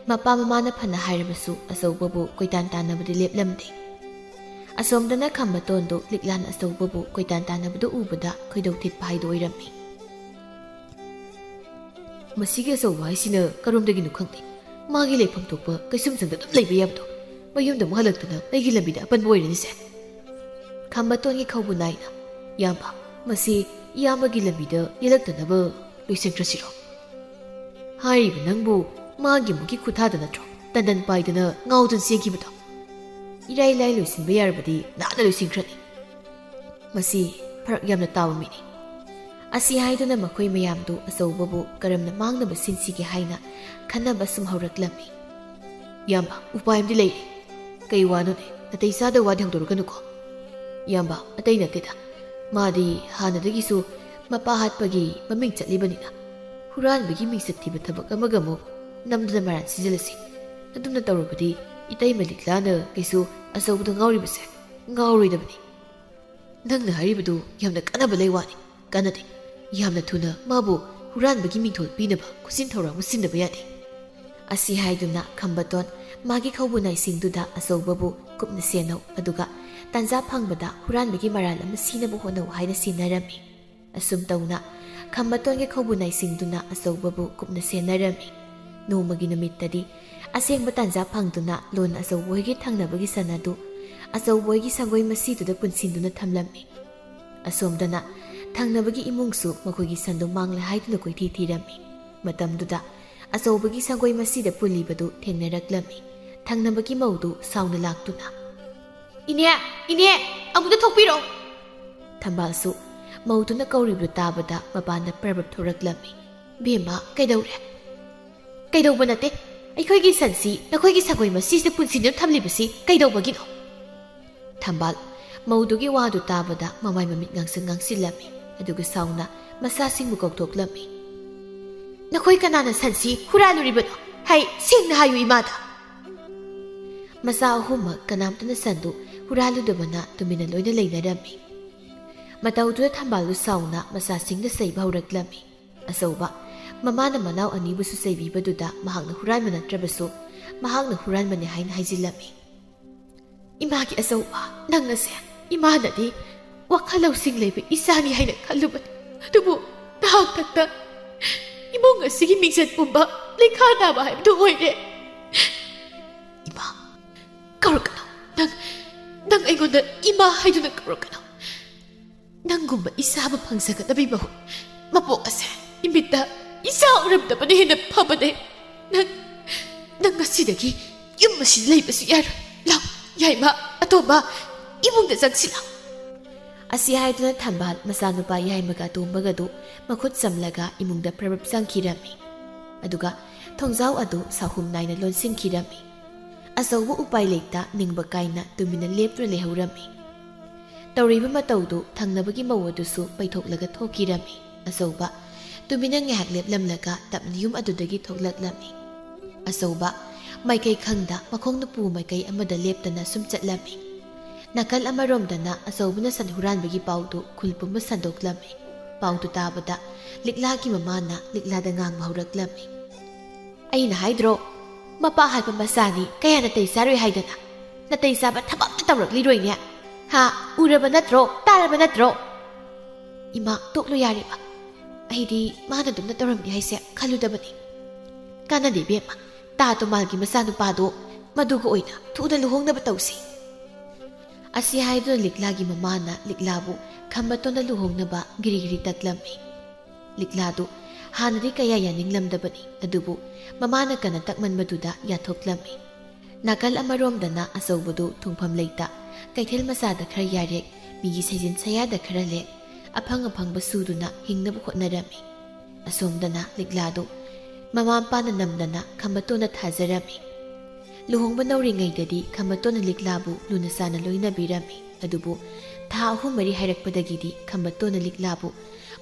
ꯃꯄꯥ ꯃꯃꯥꯅ ꯐꯅ ꯍꯥꯏꯔꯕꯁꯨ ꯑꯆꯧꯕꯕꯨ ꯀꯣꯏꯇꯥꯟ ꯇꯥꯟꯅꯕꯗꯤ ꯂꯦꯞꯂꯝꯗꯦ꯫ ꯑꯁꯣꯝꯗꯅ ꯈꯝꯕꯇꯣꯟꯗꯨ ꯂꯤꯛꯂꯥꯅ ꯑꯆꯧꯕꯕꯨ ꯀꯣꯏꯇꯥꯟ ꯇꯥꯟꯅꯕꯗꯨ ꯎꯕꯗ ꯈꯣꯏꯗꯧ ꯊꯤꯠꯄ ꯍꯥꯏꯗꯨ ꯑꯣꯏꯔꯝꯃꯤ꯫ "ꯃꯁꯤꯒꯤ ꯑꯆꯧꯕ ꯍꯥꯏꯁꯤꯅ ꯀꯔꯣꯝꯗꯒꯤꯅꯣ ꯈꯪꯗꯦ꯫ ꯃꯥꯒꯤ ꯂꯩꯐꯝ ꯊꯣꯛꯄ ꯀꯩꯁꯨꯝꯁꯪꯗ ꯑꯗꯨꯝ ꯂꯩꯕ ꯌꯥꯕꯗꯣ꯫ ꯃꯌꯨꯝꯗ ꯑꯃꯨꯛ ꯍꯜꯂꯛꯇꯅ ꯑꯩꯒꯤ ꯂꯝꯕꯤꯗ ꯑꯄꯟꯕ ꯑꯣꯏꯔꯅꯤꯁꯦ"꯫ ꯈꯝꯕꯇꯣꯟꯒꯤ ꯈꯧꯕꯨ ꯅꯥꯏꯅ, "ꯏꯌꯥꯝꯕ, ꯃꯁꯤ ꯏꯌꯥꯝꯕꯒꯤ ꯂꯝꯕꯤꯗ ꯌꯦꯜꯂꯛꯇꯅꯕ ꯂꯣꯏꯁꯤꯟꯈ꯭ꯔꯁꯤꯔꯣ?" "ꯍꯥꯏꯔꯤꯕ ꯅꯪꯕꯨ ꯃꯥꯒꯤ ꯑꯃꯨꯛꯀꯤ ꯈꯨꯠꯊꯥꯗ ꯅꯠꯇ꯭ꯔꯣ ꯇꯟꯗꯟ ꯄꯥꯏꯗꯅ ꯉꯥꯎꯗꯨꯅ ꯆꯦꯟꯈꯤꯕꯗꯣ? ꯏꯔꯥꯏ ꯂꯥꯏ ꯂꯣꯏꯁꯤꯟꯕ ꯌꯥꯔꯕꯗꯤ ꯅꯍꯥꯟꯅ ꯂꯣꯏꯁꯤꯟꯈ꯭ꯔꯅꯤ꯫ ꯃꯁꯤ ꯐꯔꯛ ꯌꯥꯝꯅ ꯇꯥꯕ ꯃꯤꯅꯤ"꯫ ꯑꯁꯤ ꯍꯥꯏꯗꯨꯅ ꯃꯈꯣꯏ ꯃꯌꯥꯝꯗꯨ ꯑꯆꯧꯕꯕꯨ ꯀꯔꯝꯅ ꯃꯥꯡꯅꯕ ꯁꯤꯟꯁꯤꯒꯦ ꯍꯥꯏꯅ ꯈꯟꯅꯕ ꯁꯨꯝ ꯍꯧꯔꯛꯂꯝꯃꯤ꯫ "ꯏꯌꯥꯝꯕ, ꯎꯄꯥꯏ ꯑꯃꯗꯤ ꯂꯩꯔꯦ"꯫ "ꯀꯩ ꯋꯥꯅꯣꯅꯦ? ꯅꯥꯇꯩ ꯆꯥꯗꯕ ꯋꯥꯗꯤ ꯍꯧꯗꯣꯔꯛꯀꯅꯨꯀꯣ"꯫ "ꯏꯌꯥꯝꯕ, ꯑꯇꯩ ꯅꯠꯇꯦꯗ꯫ ꯃꯥꯗꯤ ꯍꯥꯟꯅꯗꯒꯤꯁꯨ ꯃꯄꯥ ꯍꯥꯠꯄꯒꯤ ꯃꯃꯤꯡ ꯆꯠꯂꯤꯕꯅꯤꯅ ꯍꯨꯔꯥꯟꯕꯒꯤ ꯃꯤꯡꯆꯠ ꯊꯤꯕ ꯊꯕꯛ ꯑꯃꯒ ꯑꯃꯨꯛ ꯅꯝꯗꯨꯅ ꯃꯔꯥꯟ ꯁꯤꯖꯤꯜꯂꯁꯤ꯫ ꯑꯗꯨꯝꯅ ꯇꯧꯔꯕꯗꯤ ꯏꯇꯩꯃ ꯂꯤꯛꯂꯥꯅ ꯀꯩꯁꯨ ꯑꯆꯧꯕꯗ ꯉꯥꯎꯔꯤꯕꯁꯦ ꯉꯥꯎꯔꯣꯏꯗꯕꯅꯤ"꯫ "ꯅꯪꯅ ꯍꯥꯏꯔꯤꯕꯗꯨ ꯌꯥꯝꯅ ꯀꯥꯟꯅꯕ ꯂꯩ ꯋꯥꯅꯤ꯫ ꯀꯥꯟꯅꯗꯦ꯫ ꯌꯥꯝꯅ ꯊꯨꯅ ꯃꯥꯕꯨ ꯍꯨꯔꯥꯟꯕꯒꯤ ꯃꯤꯡꯊꯣꯜ ꯄꯤꯅꯕ ꯈꯨꯠꯁꯤꯟ ꯊꯧꯔꯥꯡ ꯑꯃ ꯁꯤꯟꯗꯕ ꯌꯥꯗꯦ"꯫ ꯑꯁꯤ ꯍꯥꯏꯗꯨꯅ ꯈꯝꯕꯇꯣꯟ ꯃꯥꯒꯤ ꯈꯧꯕꯨ ꯅꯥꯏꯁꯤꯡꯗꯨꯗ ꯑꯆꯧꯕꯕꯨ ꯀꯨꯞꯅ ꯁꯦꯟꯅꯧ, ꯑꯗꯨꯒ ꯇꯥꯟꯖꯥ ꯐꯪꯕꯗ ꯍꯨꯔꯥꯟꯕꯒꯤ ꯃꯔꯥꯜ ꯑꯃ ꯁꯤꯅꯕ ꯍꯣꯠꯅꯧ ꯍꯥꯏꯅ ꯁꯤꯟꯅꯔꯝꯃꯤ꯫ ꯑꯁꯨꯝ ꯇꯧꯅ ꯈꯝꯕꯇꯣꯟꯒꯤ ꯈꯧꯕꯨ ꯅꯥꯏꯁꯤꯡꯗꯨꯅ ꯑꯆꯧꯕꯕꯨ ꯀꯨꯞꯅ ꯁꯦꯟꯅꯔꯝꯃꯤ꯫ ꯅꯣꯡꯃꯒꯤ ꯅꯨꯃꯤꯠꯇꯗꯤ ꯑꯁꯦꯡꯕ ꯇꯥꯟꯖꯥ ꯐꯪꯗꯨꯅ ꯂꯣꯟ ꯑꯆꯧꯕ ꯍꯣꯏꯒꯤ ꯊꯪꯅꯕꯒꯤ ꯁꯟ ꯑꯗꯨ ꯑꯆꯧꯕꯣꯏꯒꯤ ꯁꯪꯒꯣꯏ ꯃꯁꯤꯗꯨꯗ ꯄꯨꯟꯁꯤꯟꯗꯨꯅ ꯊꯝꯂꯝꯃꯤ꯫ ꯑꯁꯣꯝꯗꯅ ꯊꯪꯅꯕꯒꯤ ꯏꯃꯨꯡꯁꯨ ꯃꯈꯣꯏꯒꯤ ꯁꯟꯗꯣ ꯃꯥꯡꯂꯦ ꯍꯥꯏꯗꯨꯅ ꯀꯣꯏꯊꯤ ꯊꯤꯔꯝꯃꯤ꯫ ꯃꯇꯝꯗꯨꯗ ꯑꯆꯧꯕꯒꯤ ꯁꯪꯒꯣꯏ ꯃꯁꯤꯗ ꯄꯨꯜꯂꯤꯕꯗꯨ ꯊꯦꯡꯅꯔꯛꯂꯝꯃꯤ꯫ ꯊꯪꯅꯕꯒꯤ ꯃꯧꯗꯨ ꯁꯥꯎꯅ ꯂꯥꯛꯇꯨꯅ, "ꯏꯅꯦ, ꯏꯅꯦ, ꯑꯃꯨꯛꯇ ꯊꯣꯛꯄꯤꯔꯣ!" ꯊꯝꯕꯥꯜꯁꯨ ꯃꯧꯗꯨꯅ ꯀꯧꯔꯤꯕꯗꯨ ꯇꯥꯕꯗ ꯃꯄꯥꯟꯗ ꯄ꯭ꯔꯕꯞ ꯊꯣꯔꯛꯂꯝꯃꯤ꯫ "ꯕꯦꯝꯃ, ꯀꯩꯗꯧꯔꯦ?" "ꯀꯩꯗꯧꯕ ꯅꯠꯇꯦ꯫ ꯑꯩꯈꯣꯏꯒꯤ ꯁꯟꯁꯤ ꯅꯈꯣꯏꯒꯤ ꯁꯪꯒꯣꯏ ꯃꯁꯤꯁꯤꯗ ꯄꯨꯟꯁꯤꯟꯗꯨꯅ ꯊꯝꯂꯤꯕꯁꯤ ꯀꯩꯗꯧꯕꯒꯤꯅꯣ?" ꯊꯝꯕꯥꯜ ꯃꯧꯗꯨꯒꯤ ꯋꯥꯗꯨ ꯇꯥꯕꯗ ꯃꯃꯥꯏ ꯃꯃꯤꯠ ꯉꯥꯡꯁꯪ ꯉꯥꯡꯁꯤꯜꯂꯝꯃꯤ꯫ ꯑꯗꯨꯒ ꯁꯥꯎꯅ ꯃꯆꯥꯁꯤꯡꯕꯨ ꯀꯧꯊꯣꯛꯂꯝꯃꯤ꯫ "ꯅꯈꯣꯏ ꯀꯅꯥꯅ ꯁꯟꯁꯤ ꯍꯨꯔꯥꯜꯂꯨꯔꯤꯕꯅꯣ? ꯍꯥꯏ, ꯁꯦꯡꯅ ꯍꯥꯏꯌꯨ ꯏꯃꯥꯗ!" ꯃꯆꯥ ꯑꯍꯨꯝꯃꯛ ꯀꯅꯥꯝꯇꯅ ꯁꯟꯗꯨ ꯍꯨꯔꯥꯜꯂꯨꯗꯕꯅ ꯇꯨꯃꯤꯟꯅ ꯂꯣꯏꯅ ꯂꯩꯅꯔꯝꯃꯤ꯫ ꯃꯇꯧꯗꯨꯗ ꯊꯝꯕꯥꯜꯗꯨ ꯁꯥꯎꯅ ꯃꯆꯥꯁꯤꯡꯗ ꯆꯩꯕ ꯍꯧꯔꯛꯂꯝꯃꯤ꯫ ꯑꯆꯧꯕ ꯃꯃꯥꯅ ꯃꯅꯥꯎ ꯑꯅꯤꯕꯨꯁꯨ ꯆꯩꯕꯤꯕꯗꯨꯗ ꯃꯍꯥꯛꯅ ꯍꯨꯔꯥꯟꯕ ꯅꯠꯇ꯭ꯔꯕꯁꯨ ꯃꯍꯥꯛꯅ ꯍꯨꯔꯥꯟꯕꯅꯤ ꯍꯥꯏꯅ ꯍꯥꯏꯖꯤꯜꯂꯝꯃꯤ꯫ "ꯏꯃꯥꯒꯤ ꯑꯆꯧꯕ, ꯅꯪ ꯑꯁꯦ ꯏꯃꯥꯅꯗꯤ ꯋꯥꯈꯜ ꯂꯧꯁꯤꯡ ꯂꯩꯕ ꯏꯆꯥꯅꯤ ꯍꯥꯏꯅ ꯈꯜꯂꯨꯕꯅꯤ꯫ ꯑꯗꯨꯕꯨ ꯅꯍꯥꯛ ꯈꯛꯇ ꯏꯃꯨꯡ ꯑꯁꯤꯒꯤ ꯃꯤꯡꯆꯠ ꯄꯨꯝꯕ ꯂꯩꯈꯥ ꯇꯥꯕ ꯍꯥꯏꯕꯗꯨ ꯑꯣꯏꯔꯦ꯫ ꯏꯃꯥ ꯀꯧꯔꯛꯀꯅꯨ꯫ ꯅꯪ, ꯅꯪ ꯑꯩꯉꯣꯟꯗ ꯏꯃꯥ ꯍꯥꯏꯗꯨꯅ ꯀꯧꯔꯛꯀꯅꯨ꯫ ꯅꯪꯒꯨꯝꯕ ꯏꯆꯥ ꯑꯃ ꯐꯪꯖꯒꯗꯕꯒꯤ ꯃꯍꯨꯠ ꯃꯄꯣꯛ ꯑꯁꯦ ꯏꯃꯤꯠꯇ ꯏꯆꯥ ꯎꯔꯝꯗꯕꯅ ꯍꯦꯟꯅ ꯐꯕꯅꯦ꯫ ꯅꯪ, ꯅꯪ ꯉꯁꯤꯗꯒꯤ ꯌꯨꯝ ꯑꯁꯤꯗ ꯂꯩꯕꯁꯨ ꯌꯥꯔꯣꯏ꯫ ꯂꯥꯎ, ꯌꯥꯏꯃ, ꯑꯇꯣꯝꯕ, ꯏꯃꯨꯡꯗ ꯆꯪꯁꯤꯜꯂꯣ꯫" ꯑꯁꯤ ꯍꯥꯏꯗꯨꯅ ꯊꯝꯕꯥꯜ ꯃꯆꯥꯅꯨꯄꯥ ꯌꯥꯏꯃꯒ ꯑꯇꯣꯝꯕꯒꯗꯨ ꯃꯈꯨꯠ ꯆꯝꯂꯒ ꯏꯃꯨꯡꯗ ꯄ꯭ꯔꯕꯞ ꯆꯪꯈꯤꯔꯝꯃꯤ꯫ ꯑꯗꯨꯒ ꯊꯣꯡꯖꯥꯎ ꯑꯗꯨ ꯁꯥꯍꯨꯝ ꯅꯥꯏꯅ ꯂꯣꯟꯁꯤꯟꯈꯤꯔꯝꯃꯤ꯫ ꯑꯆꯧꯕ ꯎꯄꯥꯏ ꯂꯩꯇ ꯅꯤꯡꯕ ꯀꯥꯏꯅ ꯇꯨꯃꯤꯟꯅ ꯂꯦꯞꯇꯨꯅ ꯂꯩꯍꯧꯔꯝꯃꯤ꯫ ꯇꯧꯔꯤꯕ ꯃꯇꯧꯗꯨ ꯊꯪꯅꯕꯒꯤ ꯃꯧ ꯑꯗꯨꯁꯨ ꯄꯩꯊꯣꯛꯂꯒ ꯊꯣꯛꯈꯤꯔꯝꯃꯤ꯫ ꯑꯆꯧꯕ ꯇꯨꯃꯤꯟꯅ ꯉꯥꯏꯍꯥꯛ ꯂꯦꯞꯂꯝꯂꯒ ꯇꯞꯅ ꯌꯨꯝ ꯑꯗꯨꯗꯒꯤ ꯊꯣꯛꯂꯛꯂꯝꯃꯤ꯫ ꯑꯆꯧꯕ ꯃꯥꯏꯀꯩ ꯈꯪꯗ ꯃꯈꯣꯡ ꯅꯨꯄꯨ ꯃꯥꯏꯀꯩ ꯑꯃꯗ ꯂꯦꯞꯇꯅ ꯁꯨꯝ ꯆꯠꯂꯝꯃꯤ꯫ ꯅꯥꯀꯜ ꯑꯃꯔꯣꯝꯗꯅ ꯑꯆꯧꯕꯅ ꯁꯟ ꯍꯨꯔꯥꯟꯕꯒꯤ ꯄꯥꯎꯗꯨ ꯈꯨꯜ ꯄꯨꯝꯕ ꯁꯟꯗꯣꯛꯂꯝꯃꯤ꯫ ꯄꯥꯎꯗꯨ ꯇꯥꯕꯗ ꯂꯤꯛꯂꯥꯒꯤ ꯃꯃꯥꯅ ꯂꯤꯛꯂꯥꯗ ꯉꯥꯡꯕ ꯍꯧꯔꯛꯂꯝꯃꯤ꯫ "ꯑꯩꯅ ꯍꯥꯏꯗ꯭ꯔꯣ, ꯃꯄꯥ ꯍꯥꯠꯄ ꯃꯆꯥꯅꯤ, ꯀꯌꯥ ꯅꯥꯇꯩ ꯆꯥꯔꯣꯏ ꯍꯥꯏꯗꯅ? ꯅꯥꯇꯩ ꯆꯥꯕ ꯊꯕꯛ ꯑꯝꯇ ꯇꯧꯔꯛꯂꯤꯔꯣꯏꯅꯦ꯫ ꯍꯥ? ꯎꯔꯕ ꯅꯠꯇ꯭ꯔꯣ? ꯇꯥꯔꯕ ꯅꯠꯇ꯭ꯔꯣ?" "ꯏꯃꯥ, ꯇꯣꯛꯂꯣ ꯌꯥꯔꯦꯕ꯫ ꯑꯩꯗꯤ ꯃꯥꯅ ꯑꯗꯨꯝꯅ ꯇꯧꯔꯝꯅꯤ ꯍꯥꯏꯁꯦ ꯈꯜꯂꯨꯗꯕꯅꯤ꯫ ꯀꯥꯟꯅꯗꯦ ꯏꯕꯦꯝꯃ, ꯇꯥ ꯇꯣꯃꯥꯜꯒꯤ ꯃꯆꯥꯅꯨꯄꯥꯗꯣ ꯃꯗꯨꯒ ꯑꯣꯏꯅ ꯊꯨꯅ ꯂꯨꯍꯣꯡꯅꯕ ꯇꯧꯁꯤ꯫" ꯑꯁꯤ ꯍꯥꯏꯗꯨꯅ ꯂꯤꯛꯂꯥꯒꯤ ꯃꯃꯥꯅ ꯂꯤꯛꯂꯥꯕꯨ ꯈꯝꯕꯇꯣꯟꯗ ꯂꯨꯍꯣꯡꯅꯕ ꯒꯤꯔꯤ ꯒꯤꯔꯤ ꯇꯛꯂꯝꯃꯤ꯫ ꯂꯤꯛꯂꯥꯗꯨ ꯍꯥꯟꯅꯗꯤ ꯀꯌꯥ ꯌꯥꯅꯤꯡꯂꯝꯗꯕꯅꯤ, ꯑꯗꯨꯕꯨ ꯃꯃꯥꯅ ꯀꯟꯅ ꯇꯛꯃꯟꯕꯗꯨꯗ ꯌꯥꯊꯣꯛꯂꯝꯃꯤ꯫ ꯅꯥꯀꯜ ꯑꯃꯔꯣꯝꯗꯅ ꯑꯆꯧꯕꯗꯨ ꯊꯨꯡꯐꯝ ꯂꯩꯇ, ꯀꯩꯊꯦꯜ ꯃꯆꯥꯗ ꯈꯔ ꯌꯥꯔꯦꯛ, ꯃꯤꯒꯤ ꯁꯩꯖꯤꯟ ꯁꯌꯥꯗ ꯈꯔ ꯂꯦꯛ, ꯑꯐꯪ ꯑꯐꯪꯕ ꯁꯨꯗꯨꯅ ꯍꯤꯡꯅꯕ ꯍꯣꯠꯅꯔꯝꯃꯤ꯫ ꯑꯁꯣꯝꯗꯅ ꯂꯤꯛꯂꯥꯗꯨ ꯃꯃꯥ ꯃꯄꯥꯅ ꯅꯝꯗꯅ ꯈꯝꯕꯇꯣꯟꯗ ꯊꯥꯖꯔꯝꯃꯤ꯫ ꯂꯨꯍꯣꯡꯕ ꯅꯧꯔꯤꯉꯩꯗꯗꯤ ꯈꯝꯕꯇꯣꯟꯅ ꯂꯤꯛꯂꯥꯕꯨ ꯂꯨꯅ ꯆꯥꯅ ꯂꯣꯏꯅꯕꯤꯔꯝꯃꯤ꯫ ꯑꯗꯨꯕꯨ ꯊꯥ ꯑꯍꯨꯝ ꯃꯔꯤ ꯍꯥꯏꯔꯛꯄꯗꯒꯤꯗꯤ ꯈꯝꯕꯇꯣꯟꯅ ꯂꯤꯛꯂꯥꯕꯨ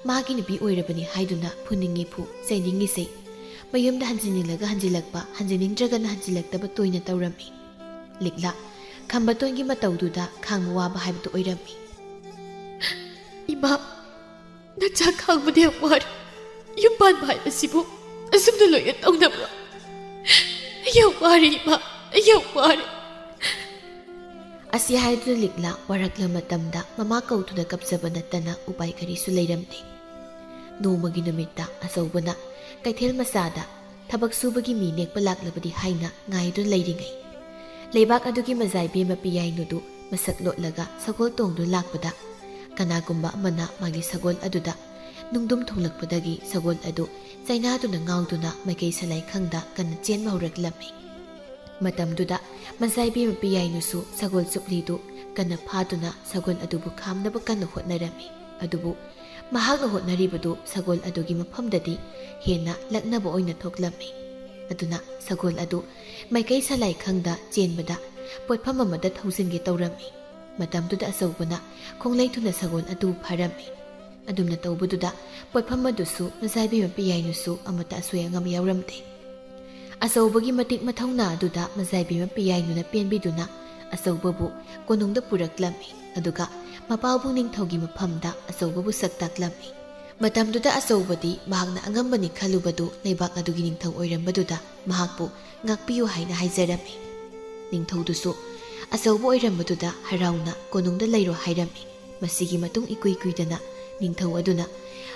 ꯃꯥꯒꯤ ꯅꯨꯄꯤ ꯑꯣꯏꯔꯕꯅꯤ ꯍꯥꯏꯗꯨꯅ ꯐꯨꯅꯤꯡꯉꯤ ꯐꯨ, ꯆꯩꯅꯤꯡꯉꯤ ꯆꯩ, ꯃꯌꯨꯝꯗ ꯍꯟꯖꯤꯟꯅꯤꯡꯂꯒ ꯍꯟꯖꯤꯜꯂꯛꯄ, ꯍꯟꯖꯤꯟꯅꯤꯡꯗ꯭ꯔꯒꯅ ꯍꯟꯖꯤꯜꯂꯛꯇꯕ ꯇꯣꯏꯅ ꯇꯧꯔꯝꯃꯤ꯫ ꯂꯤꯛꯂꯥ ꯈꯝꯕꯇꯣꯟꯒꯤ ꯃꯇꯧꯗꯨꯗ ꯈꯥꯡꯕ ꯋꯥꯕ ꯍꯥꯏꯕꯗꯨ ꯑꯣꯏꯔꯝꯃꯤ꯫ "ꯏꯃꯥ, ꯅꯆꯥ ꯈꯥꯡꯕꯗ ꯌꯥꯝ ꯋꯥꯔꯦ꯫ ꯌꯨꯝ ꯄꯥꯟꯕ ꯍꯥꯏꯕꯁꯤꯕꯨ ꯑꯁꯨꯝꯅ ꯂꯣꯏꯅ ꯇꯧꯅꯕ꯭ꯔꯣ? ꯑꯩ ꯌꯥꯝ ꯋꯥꯔꯦ ꯏꯃꯥ, ꯑꯩ ꯌꯥꯝ ꯋꯥꯔꯦ꯫" ꯑꯁꯤ ꯍꯥꯏꯗꯨꯅ ꯂꯤꯛꯂꯥ ꯋꯥꯔꯛꯂ ꯃꯇꯝꯗ ꯃꯃꯥ ꯀꯧꯗꯨꯅ ꯀꯞꯆꯕ ꯅꯠꯇꯅ ꯎꯄꯥꯏ ꯀꯔꯤꯁꯨ ꯂꯩꯔꯝꯗꯦ꯫ ꯅꯣꯡꯃꯒꯤ ꯅꯨꯃꯤꯠꯇ ꯑꯆꯧꯕꯅ ꯀꯩꯊꯦꯜ ꯃꯆꯥꯗ ꯊꯕꯛ ꯁꯨꯕꯒꯤ ꯃꯤ ꯅꯦꯛꯄ ꯂꯥꯛꯂꯕꯗꯤ ꯍꯥꯏꯅ ꯉꯥꯏꯗꯨꯅ ꯂꯩꯔꯤꯉꯩ, ꯂꯩꯕꯥꯛ ꯑꯗꯨꯒꯤ ꯃꯖꯥꯏꯕꯤ ꯃꯄꯤꯌꯥꯏꯅꯨꯗꯨ ꯃꯁꯛ ꯂꯣꯠꯂꯒ ꯁꯒꯣꯜ ꯇꯣꯡꯗꯨꯅ ꯂꯥꯛꯄꯗ, ꯀꯅꯥꯒꯨꯝꯕ ꯑꯃꯅ ꯃꯥꯒꯤ ꯁꯒꯣꯜ ꯑꯗꯨꯗ ꯅꯨꯡꯗꯨꯝ ꯊꯣꯡꯂꯛꯄꯗꯒꯤ ꯁꯒꯣꯜ ꯑꯗꯨ ꯆꯩꯅꯥꯗꯨꯅ ꯉꯥꯎꯗꯨꯅ ꯃꯥꯏꯀꯩ ꯁꯂꯥꯏꯈꯪꯗ ꯀꯟꯅ ꯆꯦꯟꯕ ꯍꯧꯔꯛꯂꯝꯃꯤ꯫ ꯃꯇꯝꯗꯨꯗ ꯃꯖꯥꯏꯕꯤ ꯃꯄꯤꯌꯥꯏꯅꯨꯁꯨ ꯁꯒꯣꯜ ꯆꯨꯞꯂꯤꯗꯨ ꯀꯟꯅ ꯐꯥꯗꯨꯅ ꯁꯒꯣꯜ ꯑꯗꯨꯕꯨ ꯈꯥꯝꯅꯕ ꯀꯟꯅ ꯍꯣꯠꯅꯔꯝꯃꯤ꯫ ꯑꯗꯨꯕꯨ ꯃꯍꯥꯛꯅ ꯍꯣꯠꯅꯔꯤꯕꯗꯨ ꯁꯒꯣꯜ ꯑꯗꯨꯒꯤ ꯃꯐꯝꯗꯗꯤ ꯍꯦꯟꯅ ꯂꯛꯅꯕ ꯑꯣꯏꯅ ꯊꯣꯛꯂꯝꯃꯤ꯫ ꯑꯗꯨꯅ ꯁꯒꯣꯜ ꯑꯗꯨ ꯃꯥꯏꯀꯩ ꯁꯂꯥꯏꯈꯪꯗ ꯆꯦꯟꯕꯗ ꯄꯣꯠꯐꯝ ꯑꯃꯗ ꯊꯧꯖꯤꯟꯒꯦ ꯇꯧꯔꯝꯃꯤ꯫ ꯃꯇꯝꯗꯨꯗ ꯑꯆꯧꯕꯅ ꯈꯣꯡꯂꯩ ꯊꯨꯅ ꯁꯒꯣꯜ ꯑꯗꯨ ꯐꯥꯔꯝꯃꯤ꯫ ꯑꯗꯨꯝꯅ ꯇꯧꯕꯗꯨꯗ ꯄꯣꯠꯐꯝ ꯑꯗꯨꯁꯨ ꯃꯖꯥꯏꯕꯤ ꯃꯄꯤꯌꯥꯏꯅꯨꯁꯨ ꯑꯃꯠꯇ ꯑꯁꯣꯏ ꯑꯉꯥꯝ ꯌꯥꯎꯔꯝꯗꯦ꯫ ꯑꯆꯧꯕꯒꯤ ꯃꯇꯤꯛ ꯃꯊꯧꯅꯥ ꯑꯗꯨꯗ ꯃꯖꯥꯏꯕꯤ ꯃꯄꯤꯌꯥꯏꯅꯨꯅ ꯄꯦꯟꯕꯤꯗꯨꯅ ꯑꯆꯧꯕꯕꯨ ꯀꯣꯅꯨꯡꯗ ꯄꯨꯔꯛꯂꯝꯃꯤ꯫ ꯑꯗꯨꯒ ꯃꯄꯥꯜꯕꯨꯡ ꯅꯤꯡꯊꯧꯒꯤ ꯃꯐꯝꯗ ꯑꯆꯧꯕꯕꯨ ꯁꯛ ꯇꯥꯛꯂꯝꯃꯤ꯫ ꯃꯇꯝꯗꯨꯗ ꯑꯆꯧꯕꯗꯤ ꯃꯍꯥꯛꯅ ꯑꯉꯝꯕꯅꯤ ꯈꯜꯂꯨꯕꯗꯨ ꯂꯩꯕꯥꯛ ꯑꯗꯨꯒꯤ ꯅꯤꯡꯊꯧ ꯑꯣꯏꯔꯝꯕꯗꯨꯗ ꯃꯍꯥꯛꯄꯨ ꯉꯥꯛꯄꯤꯌꯨ ꯍꯥꯏꯅ ꯍꯥꯏꯖꯔꯝꯃꯤ꯫ ꯅꯤꯡꯊꯧꯗꯨꯁꯨ ꯑꯆꯧꯕ ꯑꯣꯏꯔꯝꯕꯗꯨꯗ ꯍꯔꯥꯎꯅ ꯀꯣꯅꯨꯡꯗ ꯂꯩꯔꯣ ꯍꯥꯏꯔꯝꯃꯤ꯫ ꯃꯁꯤꯒꯤ ꯃꯇꯨꯡ ꯏꯀꯨꯏ ꯀꯨꯏꯗꯅ ꯅꯤꯡꯊꯧ ꯑꯗꯨꯅ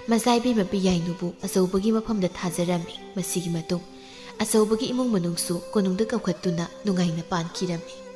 ꯃꯖꯥꯏꯕꯤ ꯃꯄꯤꯌꯥꯏꯅꯨꯕꯨ ꯑꯆꯧꯕꯒꯤ ꯃꯐꯝꯗ ꯊꯥꯖꯔꯝꯃꯤ꯫ ꯃꯁꯤꯒꯤ ꯃꯇꯨꯡ ꯑꯆꯧꯕꯒꯤ ꯏꯃꯨꯡ ꯃꯅꯨꯡꯁꯨ ꯀꯣꯅꯨꯡꯗ ꯀꯧꯈꯠꯇꯨꯅ ꯅꯨꯡꯉꯥꯏꯅ ꯄꯥꯟꯈꯤꯔꯝꯃꯤ꯫